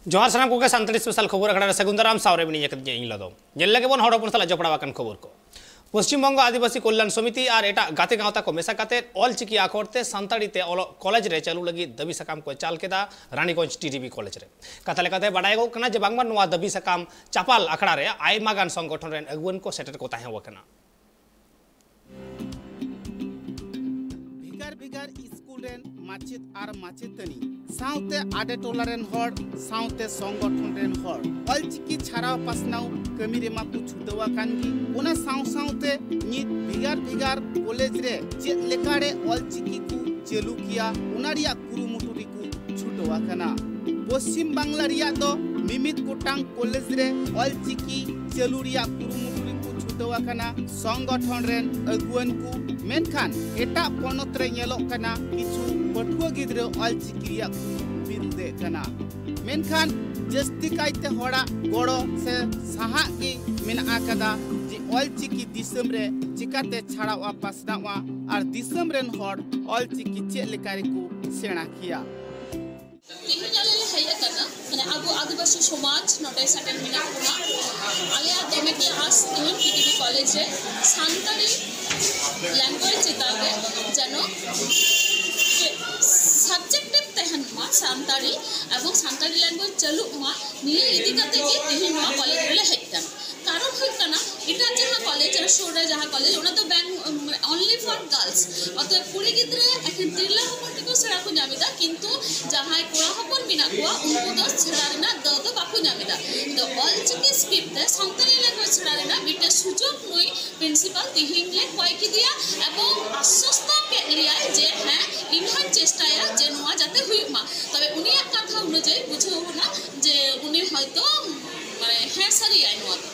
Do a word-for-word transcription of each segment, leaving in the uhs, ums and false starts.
ᱡᱚᱦᱟᱨ ᱥᱟᱱᱟᱢ ᱠᱚᱜᱮ, ᱥᱟᱱᱛᱟᱲᱤ ᱥᱯᱮᱥᱟᱞ ᱠᱷᱚᱵᱚᱨ ᱟᱠᱷᱲᱟ ᱨᱮ ᱥᱟᱹᱜᱩᱱ ᱫᱟᱨᱟᱢ᱾ ᱥᱟᱶᱨᱮ ᱢᱤᱱᱟᱹᱧᱟ ᱠᱟᱹᱫᱤᱧᱟ ᱤᱧ ᱞᱚᱫᱚᱢ᱾ ᱧᱮᱞ ᱞᱮᱜᱮ ᱵᱚᱱ ᱦᱚᱲ ᱦᱚᱯᱚᱱ ᱥᱟᱞᱟᱜ ᱡᱚᱯᱲᱟᱣ ᱟᱠᱟᱱ ᱠᱷᱚᱵᱚᱨ ᱠᱚ᱾ ᱯᱚᱥᱪᱤᱢ ᱵᱚᱝᱜᱚ ᱟᱹᱫᱤᱵᱟᱹᱥᱤ ᱠᱚᱞᱭᱟᱱ ᱥᱚᱢᱤᱛᱤ ᱟᱨ ᱮᱴᱟᱜ ᱜᱟᱛᱮ ᱜᱟᱶᱛᱟ ᱠᱚ ᱢᱮᱥᱟ ᱠᱟᱛᱮ ᱚᱞᱪᱤᱠᱤ ᱟᱠᱷᱚᱨ ᱛᱮ ᱥᱟᱱᱛᱟᱲᱤ ᱛᱮ ᱚᱞᱚᱜ ᱠᱚᱞᱮᱡᱽ ᱨᱮ ᱪᱟᱹᱞᱩ ᱞᱟᱹᱜᱤᱫ ᱫᱟᱹᱵᱤ ᱥᱟᱠᱟᱢ ᱠᱚ ᱪᱟᱞ ᱠᱮᱫᱟ ᱨᱟᱱᱤᱜᱚᱸᱡᱽ ᱴᱤᱰᱤᱵᱤ ᱠᱚᱞᱮᱡᱽ ᱨᱮ᱾ ᱠᱟᱛᱷᱟ ᱞᱮᱠᱟᱛᱮ ᱵᱟᱰᱟᱭᱚᱜ ᱠᱟᱱᱟ ᱡᱮ ᱵᱟᱝᱢᱟ ᱱᱚᱣᱟ ᱫᱟᱹᱵᱤ ᱥᱟᱠᱟᱢ ᱪᱟᱯᱟᱞ ᱟᱠᱷᱲᱟ ᱨᱮ ᱟᱭᱢᱟ ᱜᱟᱱ ᱥᱚᱝᱜᱚᱴᱷᱚᱱ ᱨᱮᱱ ᱟᱹᱜᱩᱣᱟᱹᱱ ᱠᱚ ᱥᱮᱴᱮᱨ ᱠᱚ ᱛᱟᱦᱮᱸ ᱟᱠᱟᱱᱟ᱾ ᱵᱷᱮᱜᱟᱨ ᱵᱷᱮᱜᱟᱨ ᱥᱠᱩᱞ ᱨᱮᱱ ᱢᱟᱪᱮᱫ ᱟᱨ ᱢᱟᱪᱮᱛᱟᱹᱱᱤ ᱥᱟᱶᱛᱮ ᱟᱰᱮ ᱴᱚᱞᱟ ᱨᱮᱱ ᱦᱚᱲ ᱥᱟᱶᱛᱮ ᱥᱚᱝᱜᱚᱴᱷᱚᱱ ᱨᱮᱱ ᱦᱚᱲ ᱚᱞᱪᱤᱠᱤ ᱪᱷᱟᱨᱟᱣ ᱯᱟᱥᱱᱟᱣ ᱠᱟᱹᱢᱤ ᱨᱮᱢᱟ ᱠᱚ ᱪᱷᱩᱴᱟᱹᱣ ᱟᱠᱟᱱ ᱜᱮ᱾ ᱚᱱᱟ ᱥᱟᱶ ᱥᱟᱶᱛᱮ ᱱᱤᱛ ᱵᱷᱮᱜᱟᱨ ᱵᱷᱮᱜᱟᱨ ᱠᱚᱞᱮᱡᱽ ᱨᱮ ᱪᱮᱫ ᱞᱮᱠᱟᱨᱮ ᱚᱞᱪᱤᱠᱤ ᱠᱚ ᱪᱟᱹᱞᱩ ᱠᱮᱭᱟ, ᱚᱱᱟ ᱨᱮᱭᱟᱜ ᱠᱩᱨᱩᱢᱩᱴᱩ ᱨᱮᱠᱚ ᱪᱷᱩᱴᱟᱹᱣ ᱟᱠᱟᱱᱟ᱾ ᱯᱚᱥᱪᱤᱢ ᱵᱟᱝᱞᱟ ᱨᱮᱭᱟᱜ ᱫᱚ ᱢᱤᱢᱤᱫ ᱜᱚᱴᱟᱝ ᱠᱚᱞᱮᱡᱽ ᱨᱮ ᱚᱞᱪᱤᱠᱤ ᱪᱟᱹᱞᱩ ᱨᱮᱭᱟᱜ ᱠᱩᱨᱩᱢᱩᱴᱩ ᱨᱮᱠᱚ ᱪᱷᱩᱴᱟᱹᱣ ᱟᱠᱟᱱᱟ ᱥᱚᱝᱜᱚᱴᱷᱚᱱ ᱨᱮᱱ ᱟᱹᱜᱩᱣᱟᱹᱱ ᱠᱚ᱾ ᱢᱮᱱᱠᱷᱟᱱ ᱮᱴᱟᱜ ᱯᱚᱱᱚᱛ ᱨᱮ ᱧᱮᱞᱚᱜ ᱠᱟᱱᱟ ᱠᱤᱪᱷᱩ ᱯᱟᱹᱴᱷᱩᱣᱟᱹ ᱜᱤᱫᱽᱨᱟᱹ ᱚᱞᱪᱤᱠᱤ ᱨᱮᱭᱟᱜ ᱠᱚ ᱵᱤᱨᱩᱫᱷᱮᱫ ᱠᱟᱱᱟ᱾ ᱢᱮᱱᱠᱷᱟᱱ ᱡᱟᱹᱥᱛᱤ ᱠᱟᱭᱛᱮ ᱦᱚᱲᱟᱜ ᱜᱚᱲᱚ ᱥᱮ ᱥᱟᱦᱟᱜ ᱜᱮ ᱢᱮᱱᱟᱜ ᱟᱠᱟᱫᱟ ᱡᱮ ᱚᱞᱪᱤᱠᱤ ᱫᱤᱥᱚᱢ ᱨᱮ ᱪᱤᱠᱟᱛᱮ ᱪᱷᱟᱲᱟᱣᱜᱼᱟ, ᱯᱟᱥᱱᱟᱣᱜᱼᱟ ᱟᱨ ᱫᱤᱥᱚᱢ ᱨᱮᱱ ᱦᱚᱲ ᱚᱞᱪᱤᱠᱤ ᱪᱮᱫ ᱞᱮᱠᱟ ᱨᱮᱠᱚ ᱥᱮᱬᱟ ᱠᱮᱭᱟ᱾ ᱛᱮᱦᱮᱧ ᱟᱞᱮ ᱞᱮ ᱦᱮᱡ ᱟᱠᱟᱱᱟ, ᱢᱟᱱᱮ ᱟᱵᱚ ᱟᱹᱫᱤᱵᱟᱹᱥᱤ ᱥᱚᱢᱟᱡᱽ ᱱᱚᱰᱮ ᱥᱮᱴᱮᱨ ᱢᱮᱱᱟᱜ ᱵᱚᱱᱟ᱾ ᱟᱞᱮᱭᱟᱜ ᱫᱚ ᱢᱤᱫᱴᱮᱱ ᱟᱥ ᱛᱟᱦᱮᱱ ᱯᱤ ᱰᱤ ᱯᱤ ᱠᱚᱞᱮᱡᱽ ᱨᱮ ᱥᱟᱱᱛᱟᱲᱤ ᱞᱮᱝᱜᱩᱭᱮᱡᱽ ᱪᱮᱛᱟᱱ ᱨᱮ ᱡᱮᱱᱚ ᱥᱟᱵᱡᱮᱠᱴᱤᱵᱷ ᱛᱟᱦᱮᱱ ᱢᱟ ᱥᱟᱱᱛᱟᱲᱤ, ᱮᱵᱚᱝ ᱥᱟᱱᱛᱟᱲᱤ ᱞᱮᱝᱜᱩᱭᱮᱡᱽ ᱪᱟᱹᱞᱩᱜ ᱢᱟ, ᱱᱤᱭᱟᱹ ᱤᱫᱤ ᱠᱟᱛᱮ ᱜᱮ ᱛᱮᱦᱮᱧ ᱱᱚᱣᱟ ᱠᱚᱞᱮᱡᱽ ᱨᱮᱞᱮ ᱦᱮᱡ ᱟᱠᱟᱱᱟ᱾ ᱠᱟᱨᱚᱱ ᱦᱩᱭᱩᱜ ᱠᱟᱱᱟ, ᱮᱴᱟᱜ ᱡᱟᱦᱟᱸ ᱠᱚᱞᱮᱡᱽ ᱟᱨ ᱥᱩᱨ ᱨᱮ ᱡᱟᱦᱟᱸ ᱠᱚᱞᱮᱡᱽ, ᱚᱱᱟ ᱫᱚ ᱵᱮᱝ, ᱢᱟᱱᱮ, only for girls, ᱚᱛᱚᱮᱵ ᱠᱩᱲᱤ ᱜᱤᱫᱽᱨᱟᱹ ᱮᱠᱮᱱ ᱛᱤᱨᱞᱟᱹ ᱦᱚᱯᱚᱱ ᱜᱮᱠᱚ ᱥᱮᱬᱟ ᱠᱚ ᱧᱟᱢ ᱮᱫᱟ, ᱠᱤᱱᱛᱩ ᱡᱟᱦᱟᱸᱭ ᱠᱚᱲᱟ ᱦᱚᱯᱚᱱ ᱢᱮᱱᱟᱜ ᱠᱚᱣᱟ, ᱩᱱᱠᱩ ᱫᱚ ᱥᱮᱬᱟ ᱨᱮᱱᱟᱜ ᱫᱟᱣ ᱫᱚ ᱵᱟᱠᱚ ᱧᱟᱢ ᱮᱫᱟ᱾ ᱛᱚ, ᱚᱞᱪᱤᱠᱤ ᱥᱠᱨᱤᱯᱴ ᱛᱮ ᱥᱟᱱᱛᱟᱲᱤ ᱞᱮᱝᱜᱩᱭᱮᱡᱽ ᱥᱮᱬᱟ ᱨᱮᱱᱟᱜ ᱢᱤᱫᱴᱮᱱ ᱥᱩᱡᱳᱜᱽ ᱱᱩᱭ ᱯᱨᱤᱱᱥᱤᱯᱟᱞ ᱛᱮᱦᱮᱧ ᱞᱮ ᱠᱚᱭ ᱠᱮᱫᱮᱭᱟ ᱮᱵᱚᱝ ᱟᱥᱥᱚᱥᱛᱚ ᱠᱮᱫ ᱞᱮᱭᱟᱭ ᱡᱮ, ᱦᱮᱸ, ᱤᱧ ᱦᱚᱸᱧ ᱪᱮᱥᱴᱟᱭᱟ ᱡᱮ ᱱᱚᱣᱟ ᱡᱟᱛᱮ ᱦᱩᱭᱩᱜ ᱢᱟ᱾ ᱛᱚᱵᱮ ᱩᱱᱤᱭᱟᱜ ᱠᱟᱛᱷᱟ ᱚᱱᱩᱡᱟᱭᱤ ᱵᱩᱡᱷᱟᱹᱣ ᱵᱚᱱᱟ ᱡᱮ ᱩᱱᱤ ᱦᱚᱭᱛᱚ, ᱢᱟᱱᱮ, ᱦᱮᱸ ᱥᱟᱹᱨᱤᱭᱟᱭ ᱱᱚᱣᱟ ᱫᱚ᱾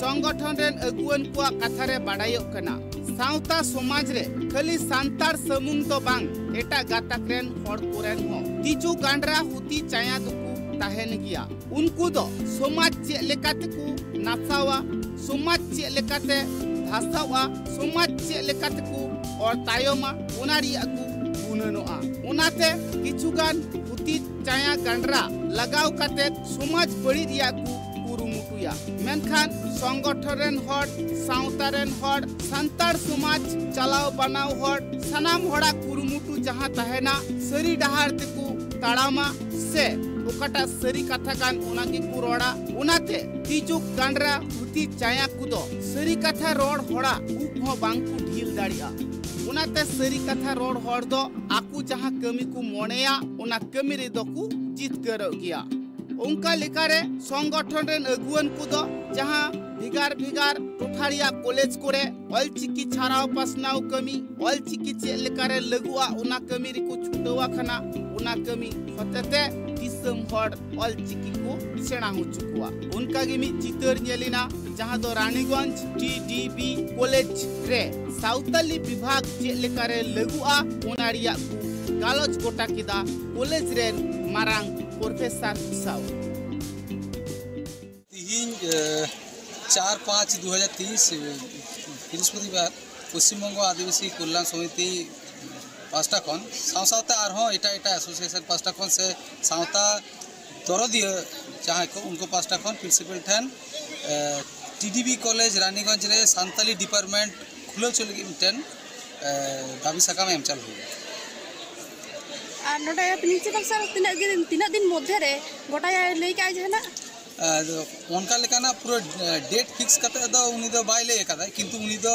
ᱥᱚᱝᱜᱚᱴᱷᱚᱱ ᱨᱮᱱ ᱟᱹᱜᱩᱣᱟᱹᱱ ᱠᱚᱣᱟᱜ ᱠᱟᱛᱷᱟ ᱨᱮ ᱵᱟᱰᱟᱭᱚᱜ ᱠᱟᱱᱟ, ᱥᱟᱶᱛᱟ ᱥᱚᱢᱟᱡᱽ ᱨᱮ ᱠᱷᱟᱹᱞᱤ ᱥᱟᱱᱛᱟᱲ ᱥᱩᱢᱩᱝ ᱫᱚ ᱵᱟᱝ, ᱮᱴᱟᱜ ᱜᱟᱛᱟᱠ ᱨᱮᱱ ᱦᱚᱲ ᱠᱚᱨᱮᱱ ᱦᱚᱸ ᱛᱤᱡᱩ ᱜᱟᱸᱰᱨᱟ ᱦᱩᱛᱤ ᱪᱟᱭᱟ ᱫᱚᱠᱚ ᱛᱟᱦᱮᱱ ᱜᱮᱭᱟ᱾ ᱩᱱᱠᱩ ᱫᱚ ᱥᱚᱢᱟᱡᱽ ᱪᱮᱫ ᱞᱮᱠᱟ ᱛᱮᱠᱚ ᱱᱟᱥᱟᱣᱟ, ᱥᱚᱢᱟᱡᱽ ᱪᱮᱫ ᱞᱮᱠᱟᱛᱮ ᱫᱷᱟᱥᱟᱣᱟ, ᱥᱚᱢᱟᱡᱽ ᱪᱮᱫ ᱞᱮᱠᱟ ᱛᱮᱠᱚ ᱚᱨ ᱛᱟᱭᱚᱢᱟ, ᱚᱱᱟ ᱨᱮᱭᱟᱜ ᱠᱚ ᱜᱩᱱᱟᱹᱱᱚᱜᱼᱟ᱾ ᱚᱱᱟᱛᱮ ᱠᱤᱪᱷᱩᱜᱟᱱ ᱦᱩᱛᱤ ᱪᱟᱭᱟ ᱜᱟᱸᱰᱨᱟ ᱞᱟᱜᱟᱣ ᱠᱟᱛᱮ ᱥᱚᱢᱟᱡᱽ ᱵᱟᱹᱲᱤᱡ ᱨᱮᱭᱟᱜ ᱠᱚ ᱠᱩᱨᱩᱢᱩᱴᱩᱭᱟ᱾ ᱢᱮᱱᱠᱷᱟᱱ ᱥᱚᱝᱜᱚᱴᱷᱚᱱ ᱨᱮᱱ ᱦᱚᱲ, ᱥᱟᱶᱛᱟ ᱨᱮᱱ ᱦᱚᱲ, ᱥᱟᱱᱛᱟᱲ ᱥᱚᱢᱟᱡᱽ ᱪᱟᱞᱟᱣ ᱵᱟᱱᱟᱣ ᱦᱚᱲ, ᱥᱟᱱᱟᱢ ᱦᱚᱲᱟᱜ ᱠᱩᱨᱩᱢᱩᱴᱩ ᱡᱟᱦᱟᱸ ᱛᱟᱦᱮᱱᱟ, ᱥᱟᱹᱨᱤ ᱰᱟᱦᱟᱨ ᱛᱮᱠᱚ ᱛᱟᱲᱟᱢᱟ ᱥᱮ ᱚᱠᱟᱴᱟᱜ ᱥᱟᱹᱨᱤ ᱠᱟᱛᱷᱟ ᱠᱟᱱ ᱚᱱᱟ ᱜᱮᱠᱚ ᱨᱚᱲᱟ᱾ ᱚᱱᱟᱛᱮ ᱛᱤᱡᱩ ᱜᱟᱸᱰᱨᱟ ᱦᱩᱛᱤ ᱪᱟᱭᱟ ᱠᱚᱫᱚ ᱥᱟᱹᱨᱤ ᱠᱟᱛᱷᱟ ᱨᱚᱲ ᱦᱚᱲᱟᱜ ᱩᱵ ᱦᱚᱸ ᱵᱟᱝ ᱠᱚ ᱰᱷᱤᱞ ᱫᱟᱲᱮᱭᱟᱜᱼᱟ᱾ ᱚᱱᱟᱛᱮ ᱥᱟᱹᱨᱤ ᱠᱟᱛᱷᱟ ᱨᱚᱲ ᱦᱚᱲ ᱫᱚ ᱟᱠᱚ ᱡᱟᱦᱟᱸ ᱠᱟᱹᱢᱤ ᱠᱚ ᱢᱚᱱᱮᱭᱟ, ᱚᱱᱟ ᱠᱟᱹᱢᱤ ᱨᱮᱫᱚ ᱠᱚ ᱡᱤᱛᱠᱟᱹᱨᱚᱜ ᱜᱮᱭᱟ᱾ ᱚᱱᱠᱟ ᱞᱮᱠᱟᱨᱮ ᱥᱚᱝᱜᱚᱴᱷᱚᱱ ᱨᱮᱱ ᱟᱹᱜᱩᱣᱟᱹᱱ ᱠᱚᱫᱚ ᱡᱟᱦᱟᱸ ᱵᱷᱮᱜᱟᱨ ᱵᱷᱮᱜᱟᱨ ᱴᱚᱴᱷᱟ ᱨᱮᱭᱟᱜ ᱠᱚᱞᱮᱡᱽ ᱠᱚᱨᱮ ᱚᱞᱪᱤᱠᱤ ᱪᱷᱟᱨᱟᱣ ᱯᱟᱥᱱᱟᱣ ᱠᱟᱹᱢᱤ, ᱚᱞᱪᱤᱠᱤ ᱪᱮᱫ ᱞᱮᱠᱟᱨᱮ ᱞᱟᱹᱜᱩᱜᱼᱟ, ᱚᱱᱟ ᱠᱟᱹᱢᱤ ᱨᱮᱠᱚ ᱪᱷᱩᱴᱟᱹᱣ ᱟᱠᱟᱱᱟ᱾ ᱚᱱᱟ ᱠᱟᱹᱢᱤ ᱦᱚᱛᱮᱛᱮ ᱫᱤᱥᱚᱢ ᱦᱚᱲ ᱚᱞᱪᱤᱠᱤ ᱠᱚ ᱥᱮᱬᱟ ᱦᱚᱪᱚ ᱠᱚᱣᱟ᱾ ᱚᱱᱠᱟ ᱜᱮ ᱢᱤᱫ ᱪᱤᱛᱟᱹᱨ ᱧᱮᱞᱮᱱᱟ, ᱡᱟᱦᱟᱸ ᱫᱚ Raniganj T D B college ᱨᱮ ᱥᱟᱶᱛᱟᱞᱤ ᱵᱤᱵᱷᱟᱜᱽ ᱪᱮᱫ ᱞᱮᱠᱟᱨᱮ ᱞᱟᱹᱜᱩᱜᱼᱟ, ᱚᱱᱟ ᱨᱮᱭᱟᱜ ᱠᱚ ᱜᱟᱞᱚᱪ ᱜᱚᱴᱟ ᱠᱮᱫᱟ ᱠᱚᱞᱮᱡᱽ ᱨᱮᱱ ᱢᱟᱨᱟᱝ ᱯᱨᱚᱯᱷᱮᱥᱚᱨ ᱠᱚ ᱥᱟᱶ᱾ ᱛᱤᱦᱤᱧ ᱪᱟᱨ ᱯᱟᱸᱪ ᱫᱩ ᱦᱟᱡᱟᱨ ᱛᱮᱭᱤᱥ ᱵᱨᱤᱦᱚᱥᱯᱚᱛᱤᱵᱟᱨ ᱯᱚᱥᱪᱤᱢ ᱵᱚᱝᱜᱚ ᱟᱹᱫᱤᱵᱟᱹᱥᱤ ᱠᱚᱞᱭᱟᱱ ᱥᱚᱢᱤᱛᱤ ᱯᱟᱥᱴᱟ ᱠᱷᱚᱱ, ᱥᱟᱶ ᱥᱟᱶᱛᱮ ᱟᱨᱦᱚᱸ ᱮᱴᱟᱜ ᱮᱴᱟᱜ ᱮᱥᱳᱥᱤᱭᱮᱥᱚᱱ ᱯᱟᱥᱴᱟ ᱠᱷᱚᱱ ᱥᱮ ᱥᱟᱶᱛᱟ ᱫᱚᱨᱚᱫᱤᱭᱟᱹ ᱡᱟᱦᱟᱸᱭ ᱠᱚ, ᱩᱱᱠᱩ ᱯᱟᱥᱴᱟ ᱠᱷᱚᱱ ᱯᱨᱤᱱᱥᱤᱯᱟᱞ ᱴᱷᱮᱱ T D B college Raniganj ᱨᱮ ᱥᱟᱱᱛᱟᱞᱤ ᱰᱤᱯᱟᱨᱴᱢᱮᱱᱴ ᱠᱷᱩᱞᱟᱹᱣ ᱦᱚᱪᱚ ᱞᱟᱹᱜᱤᱫ ᱢᱤᱫᱴᱮᱱ ᱫᱟᱹᱵᱤ ᱥᱟᱠᱟᱢ ᱮᱢ ᱪᱟᱞ ᱦᱩᱭᱩᱜᱼᱟ᱾ ᱟᱨ ᱱᱚᱰᱮ ᱯᱨᱤᱱᱥᱤᱯᱟᱞ ᱥᱟᱨ ᱛᱤᱱᱟᱹᱜ ᱫᱤᱱ, ᱛᱤᱱᱟᱹᱜ ᱫᱤᱱ ᱢᱚᱫᱽᱫᱷᱮ ᱨᱮ ᱜᱚᱴᱟᱭᱟᱭ ᱞᱟᱹᱭ ᱠᱟᱜᱼᱟ ᱡᱟᱦᱟᱱᱟᱜ? ᱟᱫᱚ ᱚᱱᱠᱟ ᱞᱮᱠᱟᱱᱟᱜ ᱯᱩᱨᱟᱹ ᱰᱮᱴ ᱯᱷᱤᱠᱥ ᱠᱟᱛᱮ ᱫᱚ ᱩᱱᱤ ᱫᱚ ᱵᱟᱭ ᱞᱟᱹᱭ ᱟᱠᱟᱫᱟ, ᱠᱤᱱᱛᱩ ᱩᱱᱤ ᱫᱚ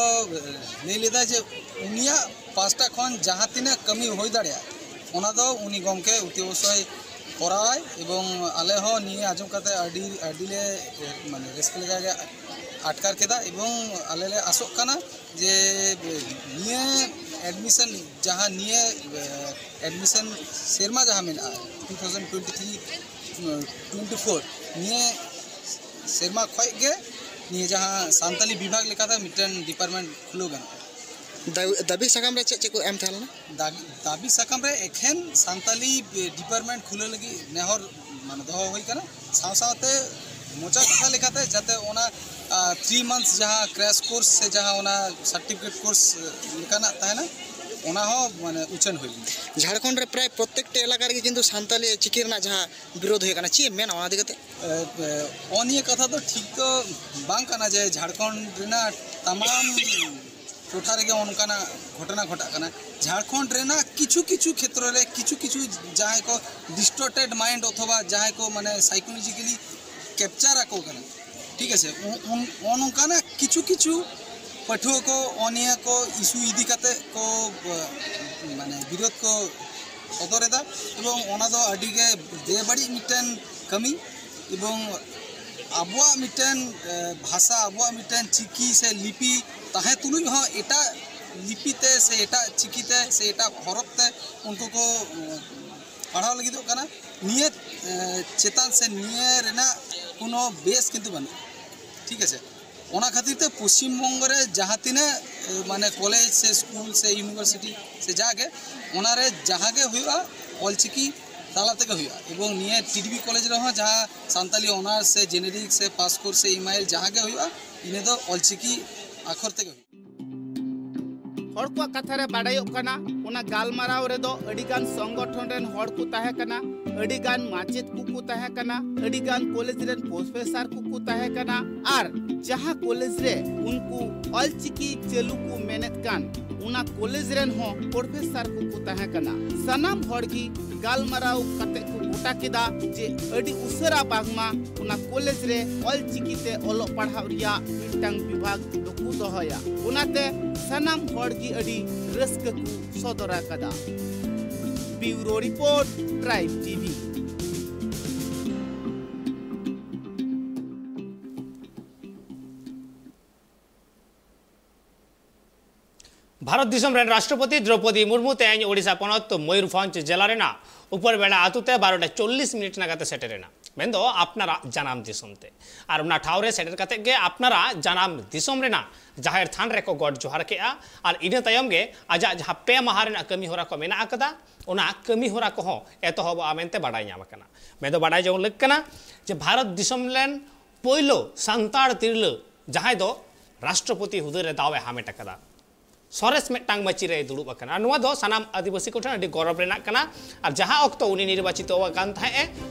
ᱞᱟᱹᱭ ᱞᱮᱫᱟ ᱡᱮ ᱩᱱᱤᱭᱟᱜ ᱯᱟᱥᱴᱟ ᱠᱷᱚᱱ ᱡᱟᱦᱟᱸ ᱛᱤᱱᱟᱹᱜ ᱠᱟᱹᱢᱤ ᱦᱩᱭ ᱫᱟᱲᱮᱭᱟᱜᱼᱟ, ᱚᱱᱟ ᱫᱚ ᱩᱱᱤ ᱜᱚᱢᱠᱮ ᱚᱛᱤ ᱚᱵᱚᱥᱥᱳᱭ ᱠᱚᱨᱟᱣᱟᱭ᱾ ᱮᱵᱚᱝ ᱟᱞᱮ ᱦᱚᱸ ᱱᱤᱭᱟᱹ ᱟᱸᱡᱚᱢ ᱠᱟᱛᱮ ᱟᱹᱰᱤ, ᱟᱹᱰᱤ ᱞᱮ ᱢᱟᱱᱮ ᱨᱟᱹᱥᱠᱟᱹ ᱞᱮᱠᱟ ᱜᱮ ᱟᱴᱠᱟᱨ ᱠᱮᱫᱟ᱾ ᱮᱵᱚᱝ ᱟᱞᱮ ᱞᱮ ᱟᱥᱚᱜ ᱠᱟᱱᱟ ᱡᱮ ᱱᱤᱭᱟᱹ ᱮᱰᱢᱤᱥᱚᱱ, ᱡᱟᱦᱟᱸ ᱱᱤᱭᱟᱹ ᱮᱰᱢᱤᱥᱚᱱ ᱥᱮᱨᱢᱟ ᱡᱟᱦᱟᱸ ᱢᱮᱱᱟᱜᱼᱟ, two thousand twenty three twenty four, ᱱᱤᱭᱟᱹ ᱥᱮᱨᱢᱟ ᱠᱷᱚᱡ ᱜᱮ ᱱᱤᱭᱟᱹ ᱡᱟᱦᱟᱸ ᱥᱟᱱᱛᱟᱞᱤ ᱵᱤᱵᱷᱟᱜᱽ ᱞᱮᱠᱟᱛᱮ ᱢᱤᱫᱴᱮᱱ ᱰᱤᱯᱟᱨᱴᱢᱮᱱᱴ ᱠᱷᱩᱞᱟᱹᱣ ᱜᱟᱱᱚᱜᱼᱟ᱾ ᱫᱟᱹᱵᱤ, ᱫᱟᱹᱵᱤ ᱥᱟᱠᱟᱢ ᱨᱮ ᱪᱮᱫ ᱪᱮᱫ ᱠᱚ ᱮᱢ ᱛᱟᱦᱮᱸ ᱞᱮᱱᱟ? ᱫᱟᱹᱵᱤ, ᱫᱟᱹᱵᱤ ᱥᱟᱠᱟᱢ ᱨᱮ ᱮᱠᱷᱮᱱ ᱥᱟᱱᱛᱟᱞᱤ ᱰᱤᱯᱟᱨᱴᱢᱮᱱᱴ ᱠᱷᱩᱞᱟᱹᱣ ᱞᱟᱹᱜᱤᱫ ᱱᱮᱦᱚᱨ ᱢᱟᱱᱮ ᱫᱚᱦᱚ ᱦᱩᱭ ᱠᱟᱱᱟ᱾ ᱥᱟᱶ ᱥᱟᱶᱛᱮ ᱢᱚᱪᱟ ᱠᱟᱛᱷᱟ ᱞᱮᱠᱟᱛᱮ ᱡᱟᱛᱮ ᱚᱱᱟ ᱛᱷᱨᱤ ᱢᱟᱱᱛᱷᱥ ᱡᱟᱦᱟᱸ ᱠᱨᱮᱥ ᱠᱳᱨᱥ ᱥᱮ ᱡᱟᱦᱟᱸ ᱚᱱᱟ ᱥᱟᱨᱴᱤᱯᱷᱤᱠᱮᱴ ᱠᱳᱨᱥ ᱞᱮᱠᱟᱱᱟᱜ ᱛᱟᱦᱮᱱᱟ, ᱚᱱᱟ ᱦᱚᱸ ᱢᱟᱱᱮ ᱩᱪᱷᱟᱹᱱ ᱦᱩᱭ ᱞᱮᱱᱟ᱾ ᱡᱷᱟᱲᱠᱷᱚᱸᱰ ᱨᱮ ᱯᱨᱟᱭ ᱯᱨᱚᱛᱮᱠᱴᱟ ᱮᱞᱟᱠᱟ ᱨᱮᱜᱮ ᱠᱤᱱᱛᱩ ᱥᱟᱱᱛᱟᱞᱤ ᱪᱤᱠᱤ ᱨᱮᱱᱟᱜ ᱡᱟᱦᱟᱸ ᱵᱤᱨᱳᱫᱷ ᱦᱩᱭᱩᱜ ᱠᱟᱱᱟ, ᱪᱮᱫ ᱮᱢ ᱢᱮᱱᱟ ᱚᱱᱟ ᱤᱫᱤ ᱠᱟᱛᱮ? ᱮ, ᱮ, ᱚ ᱱᱤᱭᱟᱹ ᱠᱟᱛᱷᱟ ᱫᱚ ᱴᱷᱤᱠ ᱫᱚ ᱵᱟᱝ ᱠᱟᱱᱟ ᱡᱮ ᱡᱷᱟᱲᱠᱷᱚᱸᱰ ᱨᱮᱱᱟᱜ ᱛᱟᱢᱟᱢ ᱴᱚᱴᱷᱟ ᱨᱮᱜᱮ ᱚᱱᱠᱟᱱᱟᱜ ᱜᱷᱚᱴᱚᱱᱟ ᱜᱷᱚᱴᱟᱜ ᱠᱟᱱᱟ᱾ ᱡᱷᱟᱲᱠᱷᱚᱸᱰ ᱨᱮᱱᱟᱜ ᱠᱤᱪᱷᱩ ᱠᱤᱪᱷᱩ ᱠᱷᱮᱛᱨᱚ ᱨᱮ ᱠᱤᱪᱷᱩ ᱠᱤᱪᱷᱩ ᱡᱟᱦᱟᱸᱭ ᱠᱚ distorted mind ᱚᱛᱷᱚᱵᱟ ᱡᱟᱦᱟᱸᱭ ᱠᱚ ᱢᱟᱱᱮ psychologically capture ᱟᱠᱚ ᱠᱟᱱᱟ, ᱴᱷᱤᱠ ᱟᱪᱷᱮ, ᱩᱱ- ᱩᱱ- ᱱᱚᱜᱼᱚ ᱱᱚᱝᱠᱟᱱᱟᱜ ᱠᱤᱪᱷᱩ ᱠᱤᱪᱷᱩ ᱯᱟᱹᱴᱷᱩᱣᱟᱹ ᱠᱚ ᱚ ᱱᱤᱭᱟᱹ ᱠᱚ issue ᱤᱫᱤ ᱠᱟᱛᱮ ᱠᱚ ᱢᱟᱱᱮ ᱵᱤᱨᱳᱫᱷ ᱠᱚ ᱥᱚᱫᱚᱨ ᱮᱫᱟ, ᱮᱵᱚᱝ ᱚᱱᱟ ᱫᱚ ᱟᱹᱰᱤ ᱜᱮ ᱵᱮᱵᱟᱹᱲᱤᱡ ᱢᱤᱫᱴᱮᱱ ᱠᱟᱹᱢᱤ᱾ ᱮᱵᱚᱝ ᱟᱵᱚᱣᱟᱜ ᱢᱤᱫᱴᱮᱱ ᱮ, ᱵᱷᱟᱥᱟ, ᱟᱵᱚᱣᱟᱜ ᱢᱤᱫᱴᱮᱱ ᱪᱤᱠᱤ ᱥᱮ ᱞᱤᱯᱤ ᱛᱟᱦᱮᱸ ᱛᱩᱞᱩᱡ ᱦᱚᱸ ᱮᱴᱟᱜ ᱞᱤᱯᱤ ᱛᱮ ᱥᱮ ᱮᱴᱟᱜ ᱪᱤᱠᱤ ᱛᱮ ᱥᱮ ᱮᱴᱟᱜ ᱦᱚᱨᱚᱯ ᱛᱮ ᱩᱱᱠᱩ ᱠᱚ ᱮ, ᱯᱟᱲᱦᱟᱣ ᱞᱟᱹᱜᱤᱫᱚᱜ ᱠᱟᱱᱟ᱾ ᱱᱤᱭᱟᱹ ᱮ, ᱪᱮᱛᱟᱱ ᱥᱮ ᱱᱤᱭᱟᱹ ᱨᱮᱱᱟᱜ ᱠᱳᱱᱳ ᱵᱮᱥ ᱠᱤᱱᱛᱩ ᱵᱟᱹᱱᱩᱜᱼᱟ, ᱴᱷᱤᱠ ᱟᱪᱷᱮ᱾ ᱚᱱᱟ ᱠᱷᱟᱹᱛᱤᱨ ᱛᱮ ᱯᱚᱥᱪᱤᱢ ᱵᱚᱝᱜᱚ ᱨᱮ ᱡᱟᱦᱟᱸ ᱛᱤᱱᱟᱹᱜ ᱮ, ᱢᱟᱱᱮ ᱠᱚᱞᱮᱡᱽ ᱥᱮ ᱥᱠᱩᱞ ᱥᱮ ᱤᱭᱩᱱᱤᱵᱷᱟᱨᱥᱤᱴᱤ ᱥᱮ ᱡᱟᱜᱮ, ᱚᱱᱟᱨᱮ ᱡᱟᱦᱟᱸ ᱜᱮ ᱦᱩᱭᱩᱜᱼᱟ ᱚᱞᱪᱤᱠᱤ ᱛᱟᱞᱟ ᱛᱮᱜᱮ ᱦᱩᱭᱩᱜᱼᱟ᱾ ᱮᱵᱚᱝ ᱱᱤᱭᱟᱹ ᱴᱤᱰᱤᱵᱤ ᱠᱚᱞᱮᱡᱽ ᱨᱮᱦᱚᱸ ᱡᱟᱦᱟᱸ ᱥᱟᱱᱛᱟᱞᱤ ᱚᱱᱟᱨᱥ ᱥᱮ ᱡᱮᱱᱮᱨᱤᱠ ᱥᱮ ᱯᱟᱥ ᱠᱳᱨᱥ ᱥᱮ ᱮᱢᱟᱭᱮᱞ ᱡᱟᱦᱟᱸ ᱜᱮ ᱦᱩᱭᱩᱜᱼᱟ, ᱤᱱᱟᱹ ᱫᱚ ᱚᱞᱪᱤᱠᱤ ᱟᱠᱷᱚᱨ ᱛᱮᱜᱮ ᱦᱩᱭᱩᱜᱼᱟ᱾ ᱦᱚᱲ ᱠᱚᱣᱟᱜ ᱠᱟᱛᱷᱟ ᱨᱮ ᱵᱟᱰᱟᱭᱚᱜ ᱠᱟᱱᱟ, ᱚᱱᱟ ᱜᱟᱞᱢᱟᱨᱟᱣ ᱨᱮᱫᱚ ᱟᱹᱰᱤ ᱜᱟᱱ ᱥᱚᱝᱜᱚᱴᱷᱚᱱ ᱨᱮᱱ ᱦᱚᱲ ᱠᱚ ᱛᱟᱦᱮᱸ ᱠᱟᱱᱟ, ᱟᱹᱰᱤ ᱜᱟᱱ ᱢᱟᱪᱮᱫ ᱠᱚᱠᱚ ᱛᱟᱦᱮᱸ ᱠᱟᱱᱟ, ᱟᱹᱰᱤ ᱜᱟᱱ ᱠᱚᱞᱮᱡᱽ ᱨᱮᱱ ᱯᱨᱚᱯᱷᱮᱥᱟᱨ ᱠᱚᱠᱚ ᱛᱟᱦᱮᱸ ᱠᱟᱱᱟ, ᱟᱨ ᱡᱟᱦᱟᱸ ᱠᱚᱞᱮᱡᱽ ᱨᱮ ᱩᱱᱠᱩ ᱚᱞᱪᱤᱠᱤ ᱪᱟᱹᱞᱩ ᱠᱚ ᱢᱮᱱᱮᱫ ᱠᱟᱱ, ᱚᱱᱟ ᱠᱚᱞᱮᱡᱽ ᱨᱮᱱ ᱦᱚᱸ ᱯᱨᱚᱯᱷᱮᱥᱟᱨ ᱠᱚᱠᱚ ᱛᱟᱦᱮᱸ ᱠᱟᱱᱟ᱾ ᱥᱟᱱᱟᱢ ᱦᱚᱲ ᱜᱮ ᱜᱟᱞᱢᱟᱨᱟᱣ ᱠᱟᱛᱮ ᱠᱚ ᱜᱚᱴᱟ ᱠᱮᱫᱟ ᱡᱮ ᱟᱹᱰᱤ ᱩᱥᱟᱹᱨᱟ ᱵᱟᱝᱢᱟ ᱚᱱᱟ ᱠᱚᱞᱮᱡᱽ ᱨᱮ ᱚᱞᱪᱤᱠᱤ ᱛᱮ ᱚᱞᱚᱜ ᱯᱟᱲᱦᱟᱣ ᱨᱮᱭᱟᱜ ᱢᱤᱫᱴᱟᱝ ᱵᱤᱵᱷᱟᱜᱽ ᱫᱚᱠᱚ ᱫᱚᱦᱚᱭᱟ᱾ ᱚᱱᱟᱛᱮ ᱥᱟᱱᱟᱢ ᱦᱚᱲ ᱜᱮ ᱟᱹᱰᱤ ᱨᱟᱹᱥᱠᱟᱹ ᱠᱚ ᱥᱚᱫᱚᱨ ᱟᱠᱟᱫᱟ᱾ Bureau Report, Tribe TV. Bharat ᱫᱤᱥᱚᱢ ᱨᱮᱱ ᱨᱟᱥᱴᱨᱚᱯᱚᱛᱤ ᱫᱨᱚᱯᱚᱫᱤ ᱢᱩᱨᱢᱩ ᱛᱮᱦᱮᱧ ᱳᱰᱤᱥᱟ ᱯᱚᱱᱚᱛ ᱢᱚᱭᱩᱨᱵᱷᱚᱸᱡᱽ ᱡᱮᱞᱟ ᱨᱮᱱᱟᱜ ᱩᱯᱚᱨᱵᱮᱲᱟ ᱟᱹᱛᱩ ᱛᱮ ᱵᱟᱨᱚᱴᱟ ᱪᱚᱞᱞᱤᱥ ᱢᱤᱱᱤᱴ ᱱᱟᱜᱟᱛ ᱮ ᱥᱮᱴᱮᱨ ᱮᱱᱟ, ᱢᱮᱱᱫᱚ ᱟᱯᱱᱟᱨᱟᱜ ᱡᱟᱱᱟᱢ ᱫᱤᱥᱚᱢ ᱛᱮ᱾ ᱟᱨ ᱚᱱᱟ ᱴᱷᱟᱶ ᱨᱮ ᱥᱮᱴᱮᱨ ᱠᱟᱛᱮ ᱜᱮ ᱟᱯᱱᱟᱨᱟᱜ ᱡᱟᱱᱟᱢ ᱫᱤᱥᱚᱢ ᱨᱮᱱᱟᱜ ᱡᱟᱦᱮᱨ ᱛᱷᱟᱱ ᱨᱮᱠᱚ ᱜᱚᱰ ᱡᱚᱦᱟᱨ ᱠᱮᱜᱼᱟ᱾ ᱟᱨ ᱤᱱᱟᱹ ᱛᱟᱭᱚᱢ ᱜᱮ ᱟᱡᱟᱜ ᱡᱟᱦᱟᱸ ᱯᱮ ᱢᱟᱦᱟ ᱨᱮᱱᱟᱜ ᱠᱟᱹᱢᱤ ᱦᱚᱨᱟ ᱠᱚ ᱢᱮᱱᱟᱜ ᱟᱠᱟᱫᱟ, ᱚᱱᱟ ᱠᱟᱹᱢᱤ ᱦᱚᱨᱟ ᱠᱚᱦᱚᱸ ᱮᱛᱚᱦᱚᱵᱚᱜᱼᱟ ᱢᱮᱱᱛᱮ ᱵᱟᱰᱟᱭ ᱧᱟᱢ ᱟᱠᱟᱱᱟ᱾ ᱢᱮᱱᱫᱚ ᱵᱟᱰᱟᱭ ᱡᱚᱝ ᱞᱟᱹᱠ ᱠᱟᱱᱟ ᱡᱮ ᱵᱷᱟᱨᱚᱛ ᱫᱤᱥᱚᱢ ᱨᱮᱱ ᱯᱳᱭᱞᱳ ᱥᱟᱱᱛᱟᱲ ᱛᱤᱨᱞᱟᱹ ᱡᱟᱦᱟᱸᱭ ᱫᱚ ᱨᱟᱥᱴᱨᱚᱯᱚᱛᱤ ᱦᱩᱫᱟᱹ ᱨᱮ ᱫᱟᱣ ᱮ ᱦᱟᱢᱮᱴ ᱟᱠᱟᱫᱟ᱾ ᱥᱚᱨᱮᱥ ᱢᱤᱫᱴᱟᱝ ᱢᱟᱹᱪᱤ ᱨᱮᱭ ᱫᱩᱲᱩᱵ ᱟᱠᱟᱱᱟ᱾ ᱟᱨ ᱱᱚᱣᱟ ᱫᱚ ᱥᱟᱱᱟᱢ ᱟᱹᱫᱤᱵᱟᱹᱥᱤ ᱠᱚᱴᱷᱮᱱ ᱟᱹᱰᱤ ᱜᱚᱨᱚᱵᱽ ᱨᱮᱱᱟᱜ ᱠᱟᱱᱟ᱾ ᱟᱨ ᱡᱟᱦᱟᱸ ᱚᱠᱛᱚ ᱩᱱᱤ ᱱᱤᱨᱵᱟᱪᱤᱛᱚ ᱟᱠᱟᱱ ᱛᱟᱦᱮᱸᱫ ᱮ,